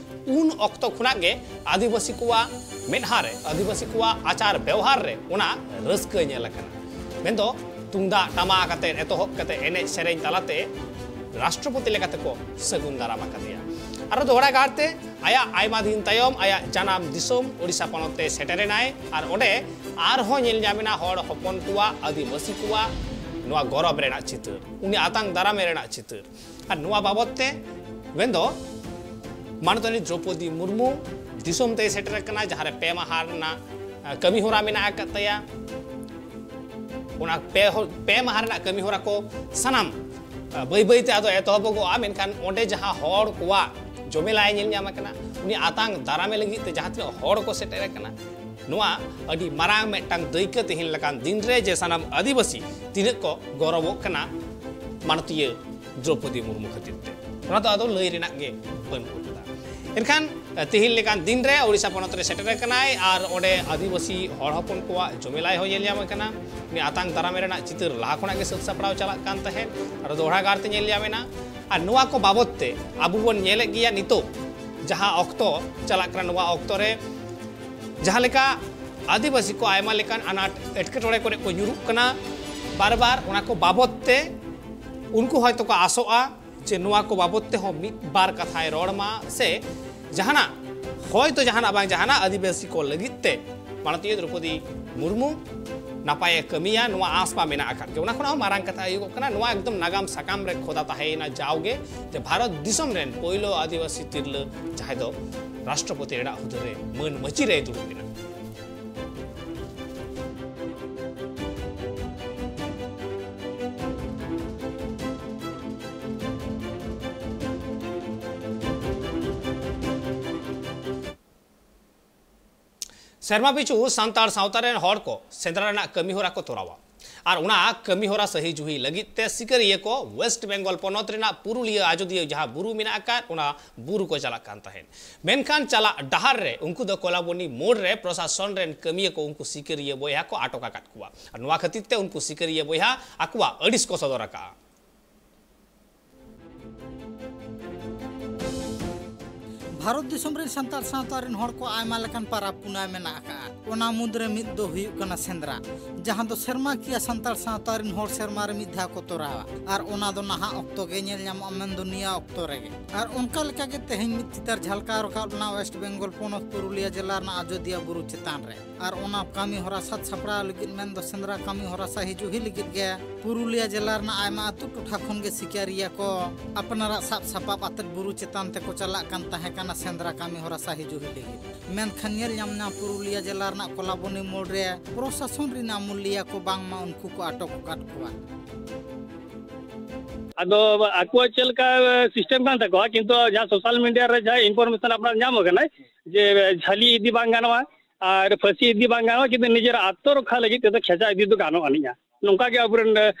ᱩᱱ ᱚᱠᱛᱚ ᱠᱷᱚᱱᱟᱜ ᱜᱮ ᱟᱹᱫᱤᱵᱟᱹᱥᱤ ᱠᱚᱣᱟᱜ ᱢᱮᱫᱦᱟ ᱨᱮ, ᱟᱹᱫᱤᱵᱟᱹᱥᱤ ᱠᱚᱣᱟᱜ ᱟᱪᱟᱨ ᱵᱮᱣᱦᱟᱨ ᱨᱮ ᱚᱱᱟ ᱨᱟᱹᱥᱠᱟᱹ ᱧᱮᱞ ᱟᱠᱟᱱᱟ᱾ ᱢᱮᱱᱫᱚ ᱛᱩᱢᱫᱟᱜ ᱴᱟᱢᱟᱠ ᱟᱛᱮ, ᱮᱛᱚᱦᱚᱵ ᱠᱟᱛᱮ ᱮᱱᱮᱡ ᱥᱮᱨᱮᱧ ᱛᱟᱞᱟᱛᱮ ᱨᱟᱥᱴᱨᱚᱯᱚᱛᱤ ᱞᱮᱠᱟᱛᱮ ᱠᱚ ᱥᱟᱹᱜᱩᱱ ᱫᱟᱨᱟᱢ ᱟᱠᱟᱫᱮᱭᱟ᱾ ᱟᱨᱚ ᱫᱚᱦᱲᱟ ᱜᱟᱨᱛᱮ ᱟᱭᱟᱜ ᱟᱭᱢᱟ ᱫᱤᱱ ᱛᱟᱭᱚᱢ ᱟᱭᱟᱜ ᱡᱟᱱᱟᱢ ᱫᱤᱥᱚᱢ ᱳᱰᱤᱥᱟ ᱯᱚᱱᱚᱛ ᱛᱮ ᱥᱮᱴᱮᱨ ᱮᱱᱟᱭ᱾ ᱟᱨ ᱚᱸᱰᱮ ᱟᱨᱦᱚᱸ ᱧᱮᱞ ᱧᱟᱢ ᱮᱱᱟ ᱦᱚᱲ ᱦᱚᱯᱚᱱ ᱠᱚᱣᱟᱜ, ᱟᱹᱫᱤᱵᱟᱹᱥᱤ ᱠᱚᱣᱟᱜ ᱱᱚᱣᱟ ᱜᱚᱨᱚᱵᱽ ᱨᱮᱱᱟᱜ ᱪᱤᱛᱟᱹᱨ, ᱩᱱᱤ ᱟᱛᱟᱝ ᱫᱟᱨᱟᱢᱮ ᱨᱮᱱᱟᱜ ᱪᱤᱛᱟᱹᱨ᱾ ᱟᱨ ᱱᱚᱣᱟ ᱵᱟᱵᱚᱛ ᱛᱮ ᱢᱮᱱᱫᱚ ᱢᱟᱱᱚᱛᱟᱱᱤ ᱫᱨᱚᱯᱚᱫᱤ ᱢᱩᱨᱢᱩ ᱫᱤᱥᱚᱢ ᱛᱮᱭ ᱥᱮᱴᱮᱨ ᱟᱠᱟᱱᱟ, ᱡᱟᱦᱟᱸ ᱨᱮ ᱯᱮ ᱢᱟᱦᱟ ᱨᱮᱱᱟᱜ, ᱟ, ᱠᱟᱹᱢᱤ ᱦᱚᱨᱟ ᱢᱮᱱᱟᱜ ᱟᱠᱟᱫ ᱛᱟᱭᱟ᱾ ᱚᱱᱟ ᱯᱮ ᱦᱚ-, ᱯᱮ ᱢᱟᱦᱟ ᱨᱮᱱᱟᱜ ᱠᱟᱹᱢᱤ ᱦᱚᱨᱟ ᱠᱚ ᱥᱟᱱᱟᱢ, ᱟ, ᱵᱟᱹᱭ ᱵᱟᱹᱭ ᱛᱮ ᱟᱫᱚ ᱮᱛᱚᱦᱚᱵᱚᱜᱚᱜᱼᱟ᱾ ᱢᱮᱱᱠᱷᱟᱱ ᱚᱸᱰᱮ ᱡᱟᱦᱟᱸ ᱦᱚᱲ ᱠᱚᱣᱟᱜ ᱡᱚᱢᱮᱞᱟᱭ ᱧᱮᱞ ᱧᱟᱢ ᱟᱠᱟᱱᱟ, ᱩᱱᱤ ᱟᱛᱟᱝ ᱫᱟᱨᱟᱢᱮ ᱞᱟᱹᱜᱤᱫ ᱛᱮ ᱡᱟᱦᱟᱸ ᱛᱤᱱᱟᱹᱜ ᱦᱚᱲ ᱠᱚ ᱥᱮᱴᱮᱨ ᱟᱠᱟᱱᱟ, ᱱᱚᱣᱟ ᱟᱹᱰᱤ ᱢᱟᱨᱟᱝ ᱢᱤᱫᱴᱟᱝ ᱫᱟᱹᱭᱠᱟᱹ ᱛᱮᱦᱮᱧ ᱞᱮᱠᱟᱱ ᱫᱤᱱ ᱨᱮ, ᱡᱮ ᱥᱟᱱᱟᱢ ᱟᱹᱫᱤᱵᱟᱹᱥᱤ ᱛᱤᱱᱟᱹᱜ ᱠᱚ ᱜᱚᱨᱚᱵᱚᱜ ᱠᱟᱱᱟ ᱢᱟᱱᱚᱛᱤᱭᱟᱹ ᱫᱨᱚᱯᱚᱫᱤ ᱢᱩᱨᱢᱩ ᱠᱷᱟᱹᱛᱤᱨ ᱛᱮ᱾ ᱚᱱᱟ ᱫᱚ ᱟᱫᱚ ᱞᱟᱹᱭ ᱨᱮᱱᱟᱜ ᱜᱮ ᱵᱟᱹᱱᱩᱜ ᱟᱠᱟᱫᱟ᱾ ᱮᱱᱠᱷᱟᱱ, ᱮ, ᱛᱮᱦᱮᱧ ᱞᱮᱠᱟᱱ ᱫᱤᱱ ᱨᱮ ᱳᱰᱤᱥᱟ ᱯᱚᱱᱚᱛ ᱨᱮ ᱥᱮᱴᱮᱨ ᱟᱠᱟᱱᱟᱭ ᱟᱨ ᱚᱸᱰᱮ ᱟᱹᱫᱤᱵᱟᱹᱥᱤ ᱦᱚᱲ ᱦᱚᱯᱚᱱ ᱠᱚᱣᱟᱜ ᱡᱚᱢᱮᱞᱟᱭ ᱦᱚᱸ ᱧᱮᱞ ᱧᱟᱢ ᱟᱠᱟᱱᱟ᱾ ᱩᱱᱤ ᱟᱛᱟᱝ ᱫᱟᱨᱟᱢ ᱨᱮᱱᱟᱜ ᱪᱤᱛᱟᱹᱨ ᱞᱟᱦᱟ ᱠᱷᱚᱱᱟᱜ ᱜᱮ ᱥᱟᱹᱛ ᱥᱟᱯᱲᱟᱣ ᱪᱟᱞᱟᱜ ᱠᱟᱱ ᱛᱟᱦᱮᱸᱫ, ᱟᱨ ᱫᱚᱦᱲᱟ ᱜᱟᱨ ᱛᱮ ᱧᱮᱞ ᱧᱟᱢ ᱮᱱᱟ᱾ ᱟᱨ ᱱᱚᱣᱟ ᱠᱚ ᱵᱟᱵᱚᱛ ᱛᱮ ᱟᱵᱚ ᱵᱚᱱ ᱧᱮᱞᱮᱫ ᱜᱮᱭᱟ, ᱱᱤᱛᱚᱜ ᱡᱟᱦᱟᱸ ᱚᱠᱛᱚ ᱪᱟᱞᱟᱜ ᱠᱟᱱᱟ, ᱱᱚᱣᱟ ᱚᱠᱛᱚ ᱨᱮ ᱡᱟᱦᱟᱸ ᱞᱮᱠᱟ ᱟᱹᱫᱤᱵᱟᱹᱥᱤ ᱠᱚ ᱟᱭᱢᱟ ᱞᱮᱠᱟᱱ ᱟᱱᱟᱴ ᱮᱴᱠᱮᱴᱚᱬᱮ ᱠᱚᱨᱮ ᱠᱚ ᱧᱩᱨᱩᱜ ᱠᱟᱱᱟ ᱵᱟᱨ ᱵᱟᱨ, ᱚᱱᱟ ᱠᱚ ᱵᱟᱵᱚᱛ ᱛᱮ ᱩᱱᱠᱩ ᱦᱚᱭᱛᱳ ᱠᱚ ᱟᱥᱚᱜᱼᱟ ᱡᱮ ᱱᱚᱣᱟ ᱠᱚ ᱵᱟᱵᱚᱛ ᱛᱮᱦᱚᱸ ᱢᱤᱫ ᱵᱟᱨ ᱠᱟᱛᱷᱟᱭ ᱨᱚᱲ ᱢᱟ, ᱥᱮ ᱡᱟᱦᱟᱱᱟᱜ, ᱦᱚᱭᱛᱳ ᱡᱟᱦᱟᱱᱟᱜ ᱵᱟᱝ ᱡᱟᱦᱟᱱᱟᱜ ᱟᱹᱫᱤᱵᱟᱹᱥᱤ ᱠᱚ ᱞᱟᱹᱜᱤᱫ ᱛᱮ ᱢᱟᱱᱚᱛᱤᱭᱟᱹ ᱫᱨᱚᱯᱚᱫᱤ ᱢᱩᱨᱢᱩ ᱱᱟᱯᱟᱭᱮ ᱠᱟᱹᱢᱤᱭᱟ, ᱱᱚᱣᱟ ᱟᱸᱥ ᱢᱟ ᱢᱮᱱᱟᱜ ᱟᱠᱟᱫ ᱜᱮ᱾ ᱚᱱᱟ ᱠᱷᱚᱱᱟᱜ ᱦᱚᱸ ᱢᱟᱨᱟᱝ ᱠᱟᱛᱷᱟ ᱦᱩᱭᱩᱜᱚᱜ ᱠᱟᱱᱟ, ᱱᱚᱣᱟ ᱮᱠᱫᱚᱢ ᱱᱟᱜᱟᱢ ᱥᱟᱠᱟᱢ ᱨᱮ ᱠᱷᱚᱫᱟ ᱛᱟᱦᱮᱸᱭᱮᱱᱟ ᱡᱟᱣᱜᱮ, ᱡᱮ ᱵᱷᱟᱨᱚᱛ ᱫᱤᱥᱚᱢ ᱨᱮᱱ ᱯᱳᱭᱞᱳ ᱟᱹᱫᱤᱵᱟᱹᱥᱤ ᱛᱤᱨᱞᱟᱹ ᱡᱟᱦᱟᱸᱭ ᱫᱚ ᱨᱟᱥᱴᱨᱚᱯᱚᱛᱤ ᱨᱮᱱᱟᱜ ᱦᱩᱫᱟᱹ ᱨᱮ ᱢᱟᱹᱱ ᱢᱟᱹᱪᱤ ᱨᱮᱭ ᱫᱩᱲᱩᱵ ᱮᱱᱟ᱾ ᱥᱮᱨᱢᱟ ᱯᱤᱪᱷᱩ ᱥᱟᱱᱛᱟᱲ ᱥᱟᱶᱛᱟ ᱨᱮᱱ ᱦᱚᱲ ᱠᱚ ᱥᱮᱸᱫᱽᱨᱟ ᱨᱮᱱᱟᱜ ᱠᱟᱹᱢᱤ ᱦᱚᱨᱟ ᱠᱚ ᱛᱚᱨᱟᱣᱟ᱾ ᱟᱨ ᱚᱱᱟ ᱠᱟᱹᱢᱤ ᱦᱚᱨᱟ ᱥᱟᱹᱦᱤ ᱡᱩᱦᱤ ᱞᱟᱹᱜᱤᱫ ᱛᱮ ᱥᱤᱠᱟᱹᱨᱤᱭᱟᱹ ᱠᱚ ᱣᱮᱥᱴ ᱵᱮᱝᱜᱚᱞ ᱯᱚᱱᱚᱛ ᱨᱮᱱᱟᱜ ᱯᱩᱨᱩᱞᱤᱭᱟᱹ ᱟᱡᱚᱫᱤᱭᱟᱹ ᱡᱟᱦᱟᱸ ᱵᱩᱨᱩ ᱢᱮᱱᱟᱜ ᱟᱠᱟᱫ, ᱚᱱᱟ ᱵᱩᱨᱩ ᱠᱚ ᱪᱟᱞᱟᱜ ᱠᱟᱱ ᱛᱟᱦᱮᱸᱫ᱾ ᱢᱮᱱᱠᱷᱟᱱ ᱪᱟᱞᱟᱜ ᱰᱟᱦᱟᱨ ᱨᱮ ᱩᱱᱠᱩ ᱫᱚ ᱠᱚᱞᱟᱵᱚᱱᱤ ᱢᱳᱲ ᱨᱮ ᱯᱨᱚᱥᱟᱥᱚᱱ ᱨᱮᱱ ᱠᱟᱹᱢᱤᱭᱟᱹ ᱠᱚ ᱩᱱᱠᱩ ᱥᱤᱠᱟᱹᱨᱤᱭᱟᱹ ᱵᱚᱭᱦᱟ ᱠᱚ ᱟᱴᱚᱠ ᱟᱠᱟᱫ ᱠᱚᱣᱟ᱾ ᱟᱨ ᱱᱚᱣᱟ ᱠᱷᱟᱹᱛᱤᱨ ᱛᱮ ᱩᱱᱠᱩ ᱥᱤᱠᱟᱹᱨᱤᱭᱟᱹ ᱵᱚᱭᱦᱟ ᱟᱠᱚᱣᱟᱜ ᱟᱹᱲᱤᱥ ᱠᱚ ᱥᱚᱫᱚᱨ ᱟᱠᱟᱫᱼᱟ᱾ ᱵᱷᱟᱨᱚᱛ ᱫᱤᱥᱚᱢ ᱨᱮᱱ ᱥᱟᱱᱛᱟᱲ ᱥᱟᱶᱛᱟ ᱨᱮᱱ ᱦᱚᱲ ᱠᱚ ᱟᱭᱢᱟ ᱞᱮᱠᱟᱱ ᱯᱟᱨᱟᱵᱽ ᱯᱩᱱᱟᱹᱭ ᱢᱮᱱᱟᱜ ᱟᱠᱟᱫᱼᱟ᱾ ᱚᱱᱟ ᱢᱩᱫᱽᱨᱮ ᱢᱤᱫ ᱫᱚ ᱦᱩᱭᱩᱜ ᱠᱟᱱᱟ ᱥᱮᱸᱫᱽᱨᱟ, ᱡᱟᱦᱟᱸ ᱫᱚ ᱥᱮᱨᱢᱟᱠᱤᱭᱟᱹ ᱥᱟᱱᱛᱟᱲ ᱥᱟᱶᱛᱟ ᱨᱮᱱ ᱦᱚᱲ ᱥᱮᱨᱢᱟ ᱨᱮ ᱢᱤᱫ ᱫᱷᱟᱣ ᱠᱚ ᱛᱚᱨᱟᱣᱟ᱾ ᱟᱨ ᱚᱱᱟ ᱫᱚ ᱱᱟᱦᱟᱜ ᱚᱠᱛᱚ ᱜᱮ ᱧᱮᱞ ᱧᱟᱢᱚᱜᱼᱟ, ᱢᱮᱱᱫᱚ ᱱᱤᱭᱟᱹ ᱚᱠᱛᱚ ᱨᱮᱜᱮ᱾ ᱟᱨ ᱚᱱᱠᱟ ᱞᱮᱠᱟᱜᱮ ᱛᱮᱦᱮᱧ ᱢᱤᱫ ᱪᱤᱛᱟᱹᱨ ᱡᱷᱟᱞᱠᱟᱣ ᱨᱟᱠᱟᱵ ᱞᱮᱱᱟ ᱣᱮᱥᱴ ᱵᱮᱝᱜᱚᱞ ᱯᱚᱱᱚᱛ ᱯᱩᱨᱩᱞᱤᱭᱟᱹ ᱡᱮᱞᱟ ᱨᱮᱱᱟᱜ ᱟᱡᱚᱫᱤᱭᱟᱹ ᱵᱩᱨᱩ ᱪᱮᱛᱟᱱ ᱨᱮ᱾ ᱟᱨ ᱚᱱᱟ ᱠᱟᱹᱢᱤ ᱦᱚᱨᱟ ᱥᱟᱛ ᱥᱟᱯᱲᱟᱣ ᱞᱟᱹᱜᱤᱫ, ᱢᱮᱱᱫᱚ ᱥᱮᱸᱫᱽᱨᱟ ᱠᱟᱹᱢᱤ ᱦᱚᱨᱟ ᱥᱟᱹᱦᱤ ᱡᱩᱦᱤ ᱞᱟᱹᱜᱤᱫ ᱜᱮ ᱯᱩᱨᱩᱞᱤᱭᱟᱹ ᱡᱮᱞᱟ ᱨᱮᱱᱟᱜ ᱟᱭᱢᱟ ᱟᱹᱛᱩ ᱴᱚᱴᱷᱟ ᱠᱷᱚᱱ ᱜᱮ ᱥᱤᱠᱟᱹᱨᱤᱭᱟᱹ ᱠᱚ ᱟᱯᱱᱟᱨᱟᱜ ᱥᱟᱵ ᱥᱟᱯᱟᱵ ᱟᱛᱮᱫ ᱵᱩᱨᱩ ᱪᱮᱛᱟᱱ ᱛᱮᱠᱚ ᱪᱟᱞᱟᱜ ᱠᱟᱱ ᱛᱟᱦᱮᱸ ᱠᱟᱱᱟ ᱥᱮᱸᱫᱽᱨᱟ ᱠᱟᱹᱢᱤ ᱦᱚᱨᱟ ᱥᱟᱹᱦᱤ ᱡᱩᱦᱤ ᱞᱟᱹᱜᱤᱫ᱾ ᱢᱮᱱᱠᱷᱟᱱ ᱧᱮᱞ ᱧᱟᱢ ᱮᱱᱟ ᱯᱩᱨᱩᱞᱤᱭᱟᱹ ᱡᱮᱞᱟ ᱨᱮᱱᱟᱜ ᱠᱚᱞᱟᱵᱚᱱᱤ ᱢᱳᱲ ᱨᱮ ᱯᱨᱚᱥᱟᱥᱚᱱ ᱨᱮᱱ ᱟᱢᱩᱞᱤᱭᱟᱹ ᱠᱚ ᱵᱟᱝᱢᱟ ᱩᱱᱠᱩ ᱠᱚ ᱟᱴᱚᱠ ᱟᱠᱟᱫ ᱠᱚᱣᱟ᱾ ᱟᱫᱚ ᱟᱠᱚᱣᱟᱜ ᱪᱮᱫ ᱞᱮᱠᱟ system ᱠᱟᱱ ᱛᱟᱠᱚᱣᱟ, ᱠᱤᱱᱛᱩ ᱡᱟᱦᱟᱸ social media ᱨᱮ ᱡᱟᱦᱟᱸ information ᱟᱯᱱᱟᱨ ᱧᱟᱢ ᱟᱠᱟᱱᱟ ᱡᱮ ᱡᱷᱟᱹᱞᱤ ᱤᱫᱤ ᱵᱟᱝ ᱜᱟᱱᱚᱜᱼᱟ ᱟᱨ ᱯᱷᱟᱹᱥᱤ ᱤᱫᱤ ᱵᱟᱝ ᱜᱟᱱᱚᱜᱼᱟ, ᱠᱤᱱᱛᱩ ᱱᱤᱡᱮᱨᱟᱜ ᱟᱛᱢᱚ ᱨᱚᱠᱠᱷᱟ ᱞᱟᱹᱜᱤᱫ ᱛᱮᱫᱚ ᱠᱷᱮᱪᱟ ᱤᱫᱤ ᱫᱚ ᱜᱟᱱᱚᱜ ᱟᱹᱱᱤᱡᱼᱟ᱾ ᱱᱚᱝᱠᱟ ᱜᱮ ᱟᱵᱚᱨᱮᱱ, ᱟ,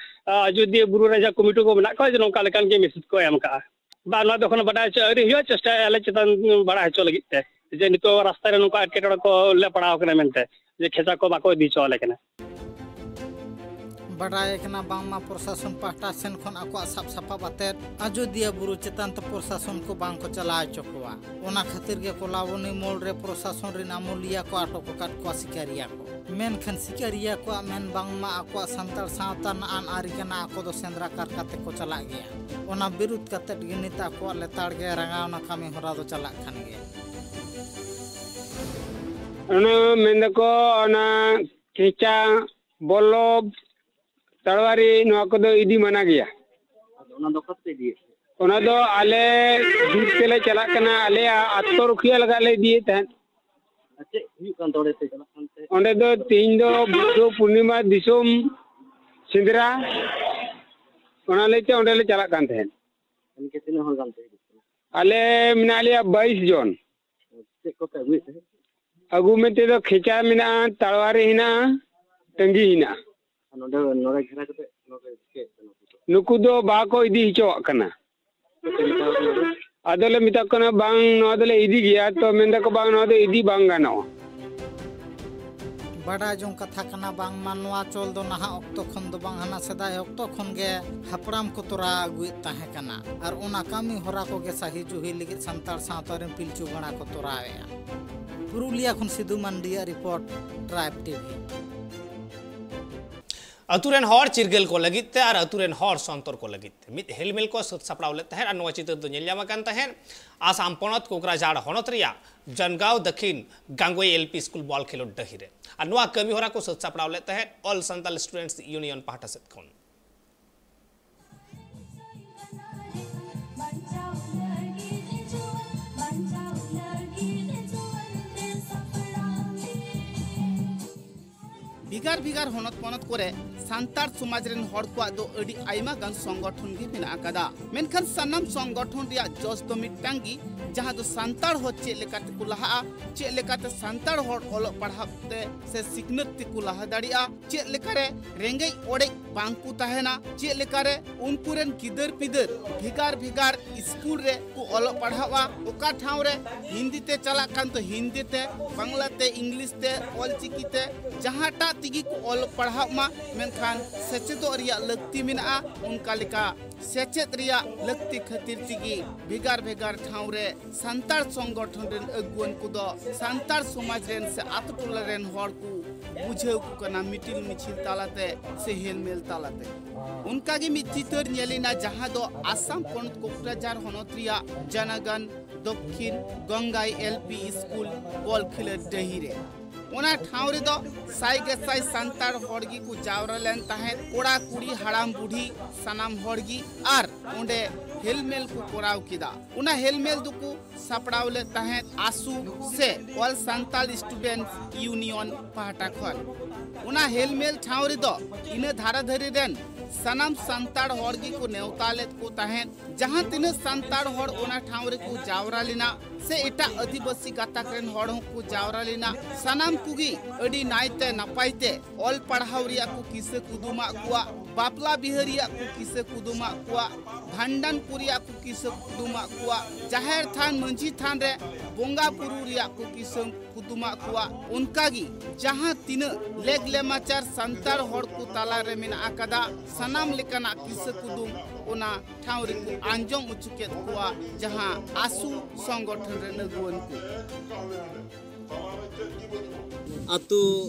ᱟᱡᱚᱫᱤᱭᱟᱹ ᱵᱩᱨᱩ ᱨᱮ ᱡᱟᱦᱟᱸ ᱠᱚᱢᱤᱴᱤ ᱠᱚ ᱢᱮᱱᱟᱜ ᱠᱚᱣᱟ, ᱡᱮ ᱱᱚᱝᱠᱟ ᱞᱮᱠᱟᱱ ᱜᱮ message ᱠᱚ ᱮᱢ ᱠᱟᱜᱼᱟ᱾ ᱵᱟ, ᱱᱚᱣᱟ ᱫᱚ ᱮᱠᱷᱚᱱᱳ ᱵᱟᱰᱟᱭ ᱦᱚᱪᱚ ᱟᱹᱣᱨᱤ ᱦᱩᱭᱩᱜᱼᱟ, ᱪᱮᱥᱴᱟᱭᱟᱞᱮ ᱪᱮᱛᱟᱱ ᱵᱟᱲᱟᱭ ᱦᱚᱪᱚ ᱞᱟᱹᱜᱤᱫ ᱛᱮ, ᱡᱮ ᱱᱤᱛᱚᱜ ᱨᱟᱥᱛᱟ ᱨᱮ ᱱᱚᱝᱠᱟ ᱮᱴᱠᱮᱴᱚᱬᱮ ᱠᱚ ᱞᱮ ᱯᱟᱲᱟᱣ ᱠᱟᱱᱟ ᱢᱮᱱᱛᱮ, ᱡᱮ ᱠᱷᱮᱪᱟ ᱠᱚ ᱵᱟᱠᱚ ᱤᱫᱤ ᱦᱚᱪᱚ ᱟᱞᱮ ᱠᱟᱱᱟ᱾ ᱵᱟᱰᱟᱭ ᱠᱟᱱᱟ ᱵᱟᱝᱢᱟ ᱯᱨᱚᱥᱟᱥᱚᱱ ᱯᱟᱦᱴᱟ ᱥᱮᱱ ᱠᱷᱚᱱ ᱟᱠᱚᱣᱟᱜ ᱥᱟᱵ ᱥᱟᱯᱟᱵ ᱟᱛᱮᱫ ᱟᱡᱚᱫᱤᱭᱟᱹ ᱵᱩᱨᱩ ᱪᱮᱛᱟᱱ ᱛᱮ ᱯᱨᱚᱥᱟᱥᱚᱱ ᱠᱚ ᱵᱟᱝ ᱠᱚ ᱪᱟᱞᱟᱣ ᱦᱚᱪᱚ ᱠᱚᱣᱟ᱾ ᱚᱱᱟ ᱠᱷᱟᱹᱛᱤᱨ ᱜᱮ ᱠᱚᱞᱟᱵᱚᱱᱤ ᱢᱳᱲ ᱨᱮ ᱯᱨᱚᱥᱟᱥᱚᱱ ᱨᱮᱱ ᱟᱢᱩᱞᱤᱭᱟᱹ ᱠᱚ ᱟᱴᱚᱠ ᱟᱠᱟᱫ ᱠᱚᱣᱟ ᱥᱤᱠᱟᱹᱨᱤᱭᱟᱹ ᱠᱚ᱾ ᱢᱮᱱᱠᱷᱟᱱ ᱥᱤᱠᱟᱹᱨᱤᱭᱟᱹ ᱠᱚᱣᱟᱜ ᱢᱮᱱ ᱵᱟᱝᱢᱟ ᱟᱠᱚᱣᱟᱜ ᱥᱟᱱᱛᱟᱲ ᱥᱟᱶᱛᱟ ᱨᱮᱱᱟᱜ ᱟᱹᱱ ᱟᱹᱨᱤ ᱠᱟᱱᱟ, ᱟᱠᱚ ᱫᱚ ᱥᱮᱸᱫᱽᱨᱟ ᱠᱟᱨᱠᱟ ᱛᱮᱠᱚ ᱪᱟᱞᱟᱜ ᱜᱮᱭᱟ᱾ ᱚᱱᱟ ᱵᱤᱨᱩᱫᱷ ᱠᱟᱛᱮᱫ ᱜᱮ ᱱᱤᱛ ᱟᱠᱚᱣᱟᱜ ᱞᱮᱛᱟᱲ ᱜᱮ ᱨᱟᱸᱜᱟᱣᱱᱟ ᱠᱟᱹᱢᱤ ᱦᱚᱨᱟ ᱫᱚ ᱪᱟᱞᱟᱜ ᱠᱟᱱ ᱜᱮᱭᱟ᱾ ᱚᱱᱟ ᱢᱮᱱ ᱫᱟᱠᱚ ᱚᱱᱟ ᱠᱷᱮᱪᱟ, ᱵᱚᱞᱞᱚᱵ, ᱛᱟᱲᱣᱟᱨᱤ, ᱱᱚᱣᱟ ᱠᱚᱫᱚ ᱤᱫᱤ ᱢᱟᱱᱟ ᱜᱮᱭᱟ᱾ ᱟᱫᱚ ᱚᱱᱟ ᱫᱚ ᱚᱠᱟ ᱛᱮᱯᱮ ᱤᱫᱤᱭᱮᱫ ᱛᱟᱦᱮᱸᱫ? ᱚᱱᱟ ᱫᱚ ᱟᱞᱮ ᱡᱩᱛ ᱛᱮᱞᱮ ᱪᱟᱞᱟᱜ ᱠᱟᱱᱟ, ᱟᱞᱮᱭᱟᱜ ᱟᱛᱢᱚ ᱨᱩᱠᱷᱤᱭᱟᱹ ᱞᱟᱹᱜᱤᱫ ᱞᱮ ᱤᱫᱤᱭᱮᱫ ᱛᱟᱦᱮᱸᱫ᱾ ᱟᱨ ᱪᱮᱫ ᱦᱩᱭᱩᱜ ᱠᱟᱱ ᱛᱟᱦᱮᱸ ᱚᱸᱰᱮ ᱯᱮ ᱪᱟᱞᱟᱜ ᱠᱟᱱ ᱛᱟᱦᱮᱸᱫ? ᱚᱸᱰᱮ ᱫᱚ ᱛᱮᱦᱮᱧ ᱫᱚ ᱵᱩᱫᱽᱫᱷᱚ ᱯᱩᱨᱱᱤᱢᱟ ᱫᱤᱥᱚᱢ ᱥᱮᱸᱫᱽᱨᱟ, ᱚᱱᱟ ᱞᱟᱹᱭᱛᱮ ᱚᱸᱰᱮ ᱞᱮ ᱪᱟᱞᱟᱜ ᱠᱟᱱ ᱛᱟᱦᱮᱸᱫ᱾ ᱤᱱᱠᱟᱹ ᱛᱤᱱᱟᱹᱜ ᱦᱚᱲ ᱜᱟᱱ ᱯᱮ ᱦᱤᱡᱩᱜ ᱠᱟᱱᱟ? ᱟᱞᱮ ᱢᱮᱱᱟᱜ ᱞᱮᱭᱟ ᱵᱟᱭᱤᱥ ᱡᱚᱱ᱾ ᱪᱮᱫ ᱠᱚᱯᱮ ᱟᱹᱜᱩᱭᱮᱫ ᱛᱟᱦᱮᱸᱫ? ᱟᱹᱜᱩ ᱢᱮᱱᱛᱮ ᱫᱚ ᱠᱷᱮᱪᱟ ᱢᱮᱱᱟᱜᱼᱟ, ᱛᱟᱲᱣᱟᱨᱤ ᱦᱮᱱᱟᱜᱼᱟ, ᱴᱟᱹᱝᱜᱤ ᱦᱮᱱᱟᱜᱼᱟ᱾ ᱱᱚᱰᱮ ᱱᱚᱰᱮ ᱜᱷᱮᱨᱟ ᱠᱟᱛᱮ ᱱᱚᱰᱮ ᱪᱤᱠᱟᱹᱭᱮᱫ ᱠᱟᱱᱟ ᱠᱚ? ᱱᱩᱠᱩ ᱫᱚ ᱵᱟᱠᱚ ᱤᱫᱤ ᱦᱚᱪᱚᱣᱟᱜ ᱠᱟᱱᱟ᱾ ᱪᱮᱫ ᱞᱮᱠᱟ ᱦᱩᱭᱩᱜᱼᱟ? ᱟᱫᱚᱞᱮ ᱢᱮᱛᱟ ᱠᱚ ᱠᱟᱱᱟ, "ᱵᱟᱝ, ᱱᱚᱣᱟ ᱫᱚᱞᱮ ᱤᱫᱤ ᱜᱮᱭᱟ", ᱛᱚ ᱢᱮᱱ ᱫᱟᱠᱚ, "ᱵᱟᱝ, ᱱᱚᱣᱟ ᱫᱚ ᱤᱫᱤ ᱵᱟᱝ ᱜᱟᱱᱚᱜᱼᱟ᱾" ᱵᱟᱰᱟᱭ ᱡᱚᱝ ᱠᱟᱛᱷᱟ ᱠᱟᱱᱟ, ᱵᱟᱝᱢᱟ ᱱᱚᱣᱟ ᱪᱚᱞ ᱫᱚ ᱱᱟᱦᱟᱜ ᱚᱠᱛᱚ ᱠᱷᱚᱱ ᱫᱚ ᱵᱟᱝ, ᱦᱟᱱᱟ ᱥᱮᱫᱟᱭ ᱚᱠᱛᱚ ᱠᱷᱚᱱ ᱜᱮ ᱦᱟᱯᱲᱟᱢ ᱠᱚ ᱛᱚᱨᱟᱣ ᱟᱹᱜᱩᱭᱮᱫ ᱛᱟᱦᱮᱸ ᱠᱟᱱᱟ᱾ ᱟᱨ ᱚᱱᱟ ᱠᱟᱹᱢᱤ ᱦᱚᱨᱟ ᱠᱚᱜᱮ ᱥᱟᱹᱦᱤ ᱡᱩᱦᱤ ᱞᱟᱹᱜᱤᱫ ᱥᱟᱱᱛᱟᱲ ᱥᱟᱶᱛᱟ ᱨᱮᱱ ᱯᱤᱞᱪᱩ ᱜᱟᱬᱟ ᱠᱚ ᱛᱚᱨᱟᱣᱮᱫᱼᱟ᱾ ᱯᱩᱨᱩᱞᱤᱭᱟ ᱠᱷᱚᱱ ᱥᱤᱫᱩ ᱢᱟᱱᱰᱤᱭᱟᱜ ᱨᱤᱯᱳᱨᱴ, ᱴᱨᱟᱭᱤᱵᱽ ᱴᱤᱵᱷᱤ᱾ ᱟᱹᱛᱩ ᱨᱮᱱ ᱦᱚᱲ ᱪᱤᱨᱜᱟᱹᱞ ᱠᱚ ᱞᱟᱹᱜᱤᱫ ᱛᱮ ᱟᱨ ᱟᱹᱛᱩ ᱨᱮᱱ ᱦᱚᱲ ᱥᱚᱱᱛᱚᱨ ᱠᱚ ᱞᱟᱹᱜᱤᱫ ᱛᱮ ᱢᱤᱫ ᱦᱮᱞᱢᱮᱞ ᱠᱚ ᱥᱟᱹᱛ ᱥᱟᱯᱲᱟᱣ ᱞᱮᱫ ᱛᱟᱦᱮᱸᱫ᱾ ᱟᱨ ᱱᱚᱣᱟ ᱪᱤᱛᱟᱹᱨ ᱫᱚ ᱧᱮᱞ ᱧᱟᱢ ᱟᱠᱟᱱ ᱛᱟᱦᱮᱸᱫ ᱟᱥᱟᱢ ᱯᱚᱱᱚᱛ ᱠᱳᱠᱨᱟᱡᱷᱟᱲ ᱦᱚᱱᱚᱛ ᱨᱮᱭᱟᱜ ᱡᱟᱱᱜᱟᱸᱣ ᱫᱟᱹᱠᱷᱤᱱ ᱜᱟᱝᱜᱚᱭ ᱮᱞ ᱯᱤ ᱥᱠᱩᱞ ᱵᱚᱞ ᱠᱷᱮᱞᱳᱰ ᱰᱟᱹᱦᱤ ᱨᱮ᱾ ᱟᱨ ᱱᱚᱣᱟ ᱠᱟᱹᱢᱤ ᱦᱚᱨᱟ ᱠᱚ ᱥᱟᱹᱛ ᱥᱟᱯᱲᱟᱣ ᱞᱮᱫ ᱛᱟᱦᱮᱸᱫ All Santal Students Union ᱯᱟᱦᱴᱟ ᱥᱮᱫ ᱠᱷᱚᱱ᱾ ᱵᱷᱮᱜᱟᱨ ᱵᱷᱮᱜᱟᱨ ᱦᱚᱱᱚᱛ ᱯᱚᱱᱚᱛ ᱠᱚᱨᱮ ᱥᱟᱱᱛᱟᱲ ᱥᱚᱢᱟᱡᱽ ᱨᱮᱱ ᱦᱚᱲ ᱠᱚᱣᱟᱜ ᱫᱚ ᱟᱹᱰᱤ ᱟᱭᱢᱟ ᱜᱟᱱ ᱥᱚᱝᱜᱚᱴᱷᱚᱱ ᱜᱮ ᱢᱮᱱᱟᱜ ᱟᱠᱟᱫᱟ᱾ ᱢᱮᱱᱠᱷᱟᱱ ᱥᱟᱱᱟᱢ ᱥᱚᱝᱜᱚᱴᱷᱚᱱ ᱨᱮᱭᱟᱜ ᱡᱚᱥ ᱫᱚ ᱢᱤᱫᱴᱟᱝ ᱜᱮ, ᱡᱟᱦᱟᱸ ᱫᱚ ᱥᱟᱱᱛᱟᱲ ᱦᱚᱲ ᱪᱮᱫ ᱞᱮᱠᱟ ᱛᱮᱠᱚ ᱞᱟᱦᱟᱜᱼᱟ, ᱪᱮᱫ ᱞᱮᱠᱟᱛᱮ ᱥᱟᱱᱛᱟᱲ ᱦᱚᱲ ᱚᱞᱚᱜ ᱯᱟᱲᱦᱟᱣ ᱛᱮ ᱥᱮ ᱥᱤᱠᱷᱱᱟᱹᱛ ᱛᱮᱠᱚ ᱞᱟᱦᱟ ᱫᱟᱲᱮᱭᱟᱜᱼᱟ, ᱪᱮᱫ ᱞᱮᱠᱟᱨᱮ ᱨᱮᱸᱜᱮᱡ ᱚᱲᱮᱡ ᱵᱟᱝ ᱠᱚ ᱛᱟᱦᱮᱱᱟ, ᱪᱮᱫ ᱞᱮᱠᱟᱨᱮ ᱩᱱᱠᱩ ᱨᱮᱱ ᱜᱤᱫᱟᱹᱨ ᱯᱤᱫᱟᱹᱨ ᱵᱷᱮᱜᱟᱨ ᱵᱷᱮᱜᱟᱨ ᱥᱠᱩᱞ ᱨᱮ ᱠᱚ ᱚᱞᱚᱜ ᱯᱟᱲᱦᱟᱜᱼᱟ, ᱚᱠᱟ ᱴᱷᱟᱶ ᱨᱮ ᱦᱤᱱᱫᱤ ᱛᱮ ᱪᱟᱞᱟᱜ ᱠᱟᱱ ᱫᱚ ᱦᱤᱱᱫᱤ ᱛᱮ, ᱵᱟᱝᱞᱟ ᱛᱮ, ᱤᱝᱞᱤᱥ ᱛᱮ, ᱚᱞ ᱪᱤᱠᱤ ᱛᱮ, ᱡᱟᱦᱟᱸᱴᱟᱜ ᱛᱮᱜᱮ ᱠᱚ ᱚᱞᱚᱜ ᱯᱟᱲᱦᱟᱜ ᱢᱟ, ᱢᱮᱱᱠᱷᱟᱱ ᱥᱮᱪᱮᱫᱚᱜ ᱨᱮᱭᱟᱜ ᱞᱟᱹᱠᱛᱤ ᱢᱮᱱᱟᱜᱼᱟ᱾ ᱚᱱᱠᱟ ᱞᱮᱠᱟ ᱥᱮᱪᱮᱫ ᱨᱮᱭᱟᱜ ᱞᱟᱹᱠᱛᱤ ᱠᱷᱟᱹᱛᱤᱨ ᱛᱮᱜᱮ ᱵᱷᱮᱜᱟᱨ ᱵᱷᱮᱜᱟᱨ ᱴᱷᱟᱶ ᱨᱮ ᱥᱟᱱᱛᱟᱲ ᱥᱚᱝᱜᱚᱴᱷᱚᱱ ᱨᱮᱱ ᱟᱹᱜᱩᱣᱟᱹᱱ ᱠᱚᱫᱚ ᱥᱟᱱᱛᱟᱲ ᱥᱚᱢᱟᱡᱽ ᱨᱮᱱ ᱥᱮ ᱟᱛᱳ ᱴᱚᱞᱟ ᱨᱮᱱ ᱦᱚᱲ ᱠᱚ ᱵᱩᱡᱷᱟᱹᱣ ᱠᱚ ᱠᱟᱱᱟ ᱢᱤᱴᱤᱞ ᱢᱤᱪᱷᱤᱞ ᱛᱟᱞᱟᱛᱮ ᱥᱮ ᱦᱮᱞᱢᱮᱞ ᱛᱟᱞᱟᱛᱮ᱾ ᱚᱱᱠᱟᱜᱮ ᱢᱤᱫ ᱪᱤᱛᱟᱹᱨ ᱧᱮᱞᱮᱱᱟ, ᱡᱟᱦᱟᱸ ᱫᱚ ᱟᱥᱟᱢ ᱯᱚᱱᱚᱛ ᱠᱳᱠᱨᱟᱡᱷᱟᱨ ᱦᱚᱱᱚᱛ ᱨᱮᱭᱟᱜ ᱡᱟᱱᱟᱜᱟᱱ ᱫᱚᱠᱠᱷᱤᱱ ᱜᱚᱝᱜᱟᱭ ᱮᱞ ᱯᱤ ᱥᱠᱩᱞ ᱵᱚᱞ ᱠᱷᱮᱞᱳᱰ ᱰᱟᱹᱦᱤ ᱨᱮ᱾ ᱚᱱᱟ ᱴᱷᱟᱶ ᱨᱮᱫᱚ ᱥᱟᱭ ᱜᱮᱥᱟᱭ ᱥᱟᱱᱛᱟᱲ ᱦᱚᱲ ᱜᱮᱠᱚ ᱡᱟᱣᱨᱟ ᱞᱮᱱ ᱛᱟᱦᱮᱸᱫ, ᱠᱚᱲᱟ ᱠᱩᱲᱤ ᱦᱟᱲᱟᱢ ᱵᱩᱰᱷᱤ ᱥᱟᱱᱟᱢ ᱦᱚᱲ ᱜᱮ, ᱟᱨ ᱚᱸᱰᱮ ᱦᱮᱞᱢᱮᱞ ᱠᱚ ᱠᱚᱨᱟᱣ ᱠᱮᱫᱟ᱾ ᱚᱱᱟ ᱦᱮᱞᱢᱮᱞ ᱫᱚᱠᱚ ᱥᱟᱯᱲᱟᱣ ᱞᱮᱫ ᱛᱟᱦᱮᱸᱫ ᱟᱥᱩ ᱥᱮ All Santal Students Union ᱯᱟᱦᱴᱟ ᱠᱷᱚᱱ᱾ ᱚᱱᱟ ᱦᱮᱞᱢᱮᱞ ᱴᱷᱟᱶ ᱨᱮᱫᱚ ᱤᱱᱟᱹ ᱫᱷᱟᱨᱟ ᱫᱷᱟᱹᱨᱤ ᱨᱮᱱ ᱥᱟᱱᱟᱢ ᱥᱟᱱᱛᱟᱲ ᱦᱚᱲ ᱜᱮᱠᱚ ᱱᱮᱣᱛᱟ ᱞᱮᱫ ᱠᱚ ᱛᱟᱦᱮᱸᱫ᱾ ᱡᱟᱦᱟᱸ ᱛᱤᱱᱟᱹᱜ ᱥᱟᱱᱛᱟᱲ ᱦᱚᱲ ᱚᱱᱟ ᱴᱷᱟᱶ ᱨᱮᱠᱚ ᱡᱟᱣᱨᱟ ᱞᱮᱱᱟ ᱥᱮ ᱮᱴᱟᱜ ᱟᱹᱫᱤᱵᱟᱹᱥᱤ ᱜᱟᱛᱟᱠ ᱨᱮᱱ ᱦᱚᱲ ᱦᱚᱸᱠᱚ ᱡᱟᱣᱨᱟ ᱞᱮᱱᱟ, ᱥᱟᱱᱟᱢ ᱠᱚᱜᱮ ᱟᱹᱰᱤ ᱱᱟᱭᱛᱮ ᱱᱟᱯᱟᱭ ᱛᱮ ᱚᱞ ᱯᱟᱲᱦᱟᱣ ᱨᱮᱭᱟᱜ ᱠᱚ ᱠᱤᱥᱟᱹ ᱠᱩᱫᱩᱢᱟᱜ ᱠᱚᱣᱟ, ᱵᱟᱯᱞᱟ ᱵᱤᱦᱟᱹ ᱨᱮᱭᱟᱜ ᱠᱚ ᱠᱤᱥᱟᱹ ᱠᱩᱫᱩᱢᱟᱜ ᱠᱚᱣᱟ, ᱵᱷᱟᱸᱰᱟᱱ ᱠᱚ ᱨᱮᱭᱟᱜ ᱠᱚ ᱠᱤᱥᱟᱹ ᱠᱩᱫᱩᱢᱟᱜ ᱠᱚᱣᱟ, ᱡᱟᱦᱮᱨ ᱛᱷᱟᱱ ᱢᱟᱹᱡᱷᱤ ᱛᱷᱟᱱ ᱨᱮ ᱵᱚᱸᱜᱟ ᱵᱩᱨᱩ ᱨᱮᱭᱟᱜ ᱠᱚ ᱠᱤᱥᱟᱹ ᱠᱩᱫᱩᱢᱟᱜ ᱠᱚᱣᱟ᱾ ᱚᱱᱠᱟᱜᱮ ᱡᱟᱦᱟᱸ ᱛᱤᱱᱟᱹᱜ ᱞᱮᱜ ᱞᱮᱢᱟᱪᱟᱨ ᱥᱟᱱᱛᱟᱲ ᱦᱚᱲ ᱠᱚ ᱛᱟᱞᱟ ᱨᱮ ᱢᱮᱱᱟᱜ ᱟᱠᱟᱫᱟ, ᱥᱟᱱᱟᱢ ᱞᱮᱠᱟᱱᱟᱜ ᱠᱤᱥᱟᱹ ᱠᱩᱫᱩᱢ ᱚᱱᱟ ᱴᱷᱟᱶ ᱨᱮᱠᱚ ᱟᱸᱡᱚᱢ ᱚᱪᱚ ᱠᱮᱫ ᱠᱚᱣᱟ, ᱡᱟᱦᱟᱸ ᱟᱥᱩ ᱥᱚᱝᱜᱚᱴᱷᱚᱱ ᱨᱮᱱ ᱟᱹᱜᱩᱣᱟᱹᱱ ᱠᱚ᱾ ᱟᱛᱳ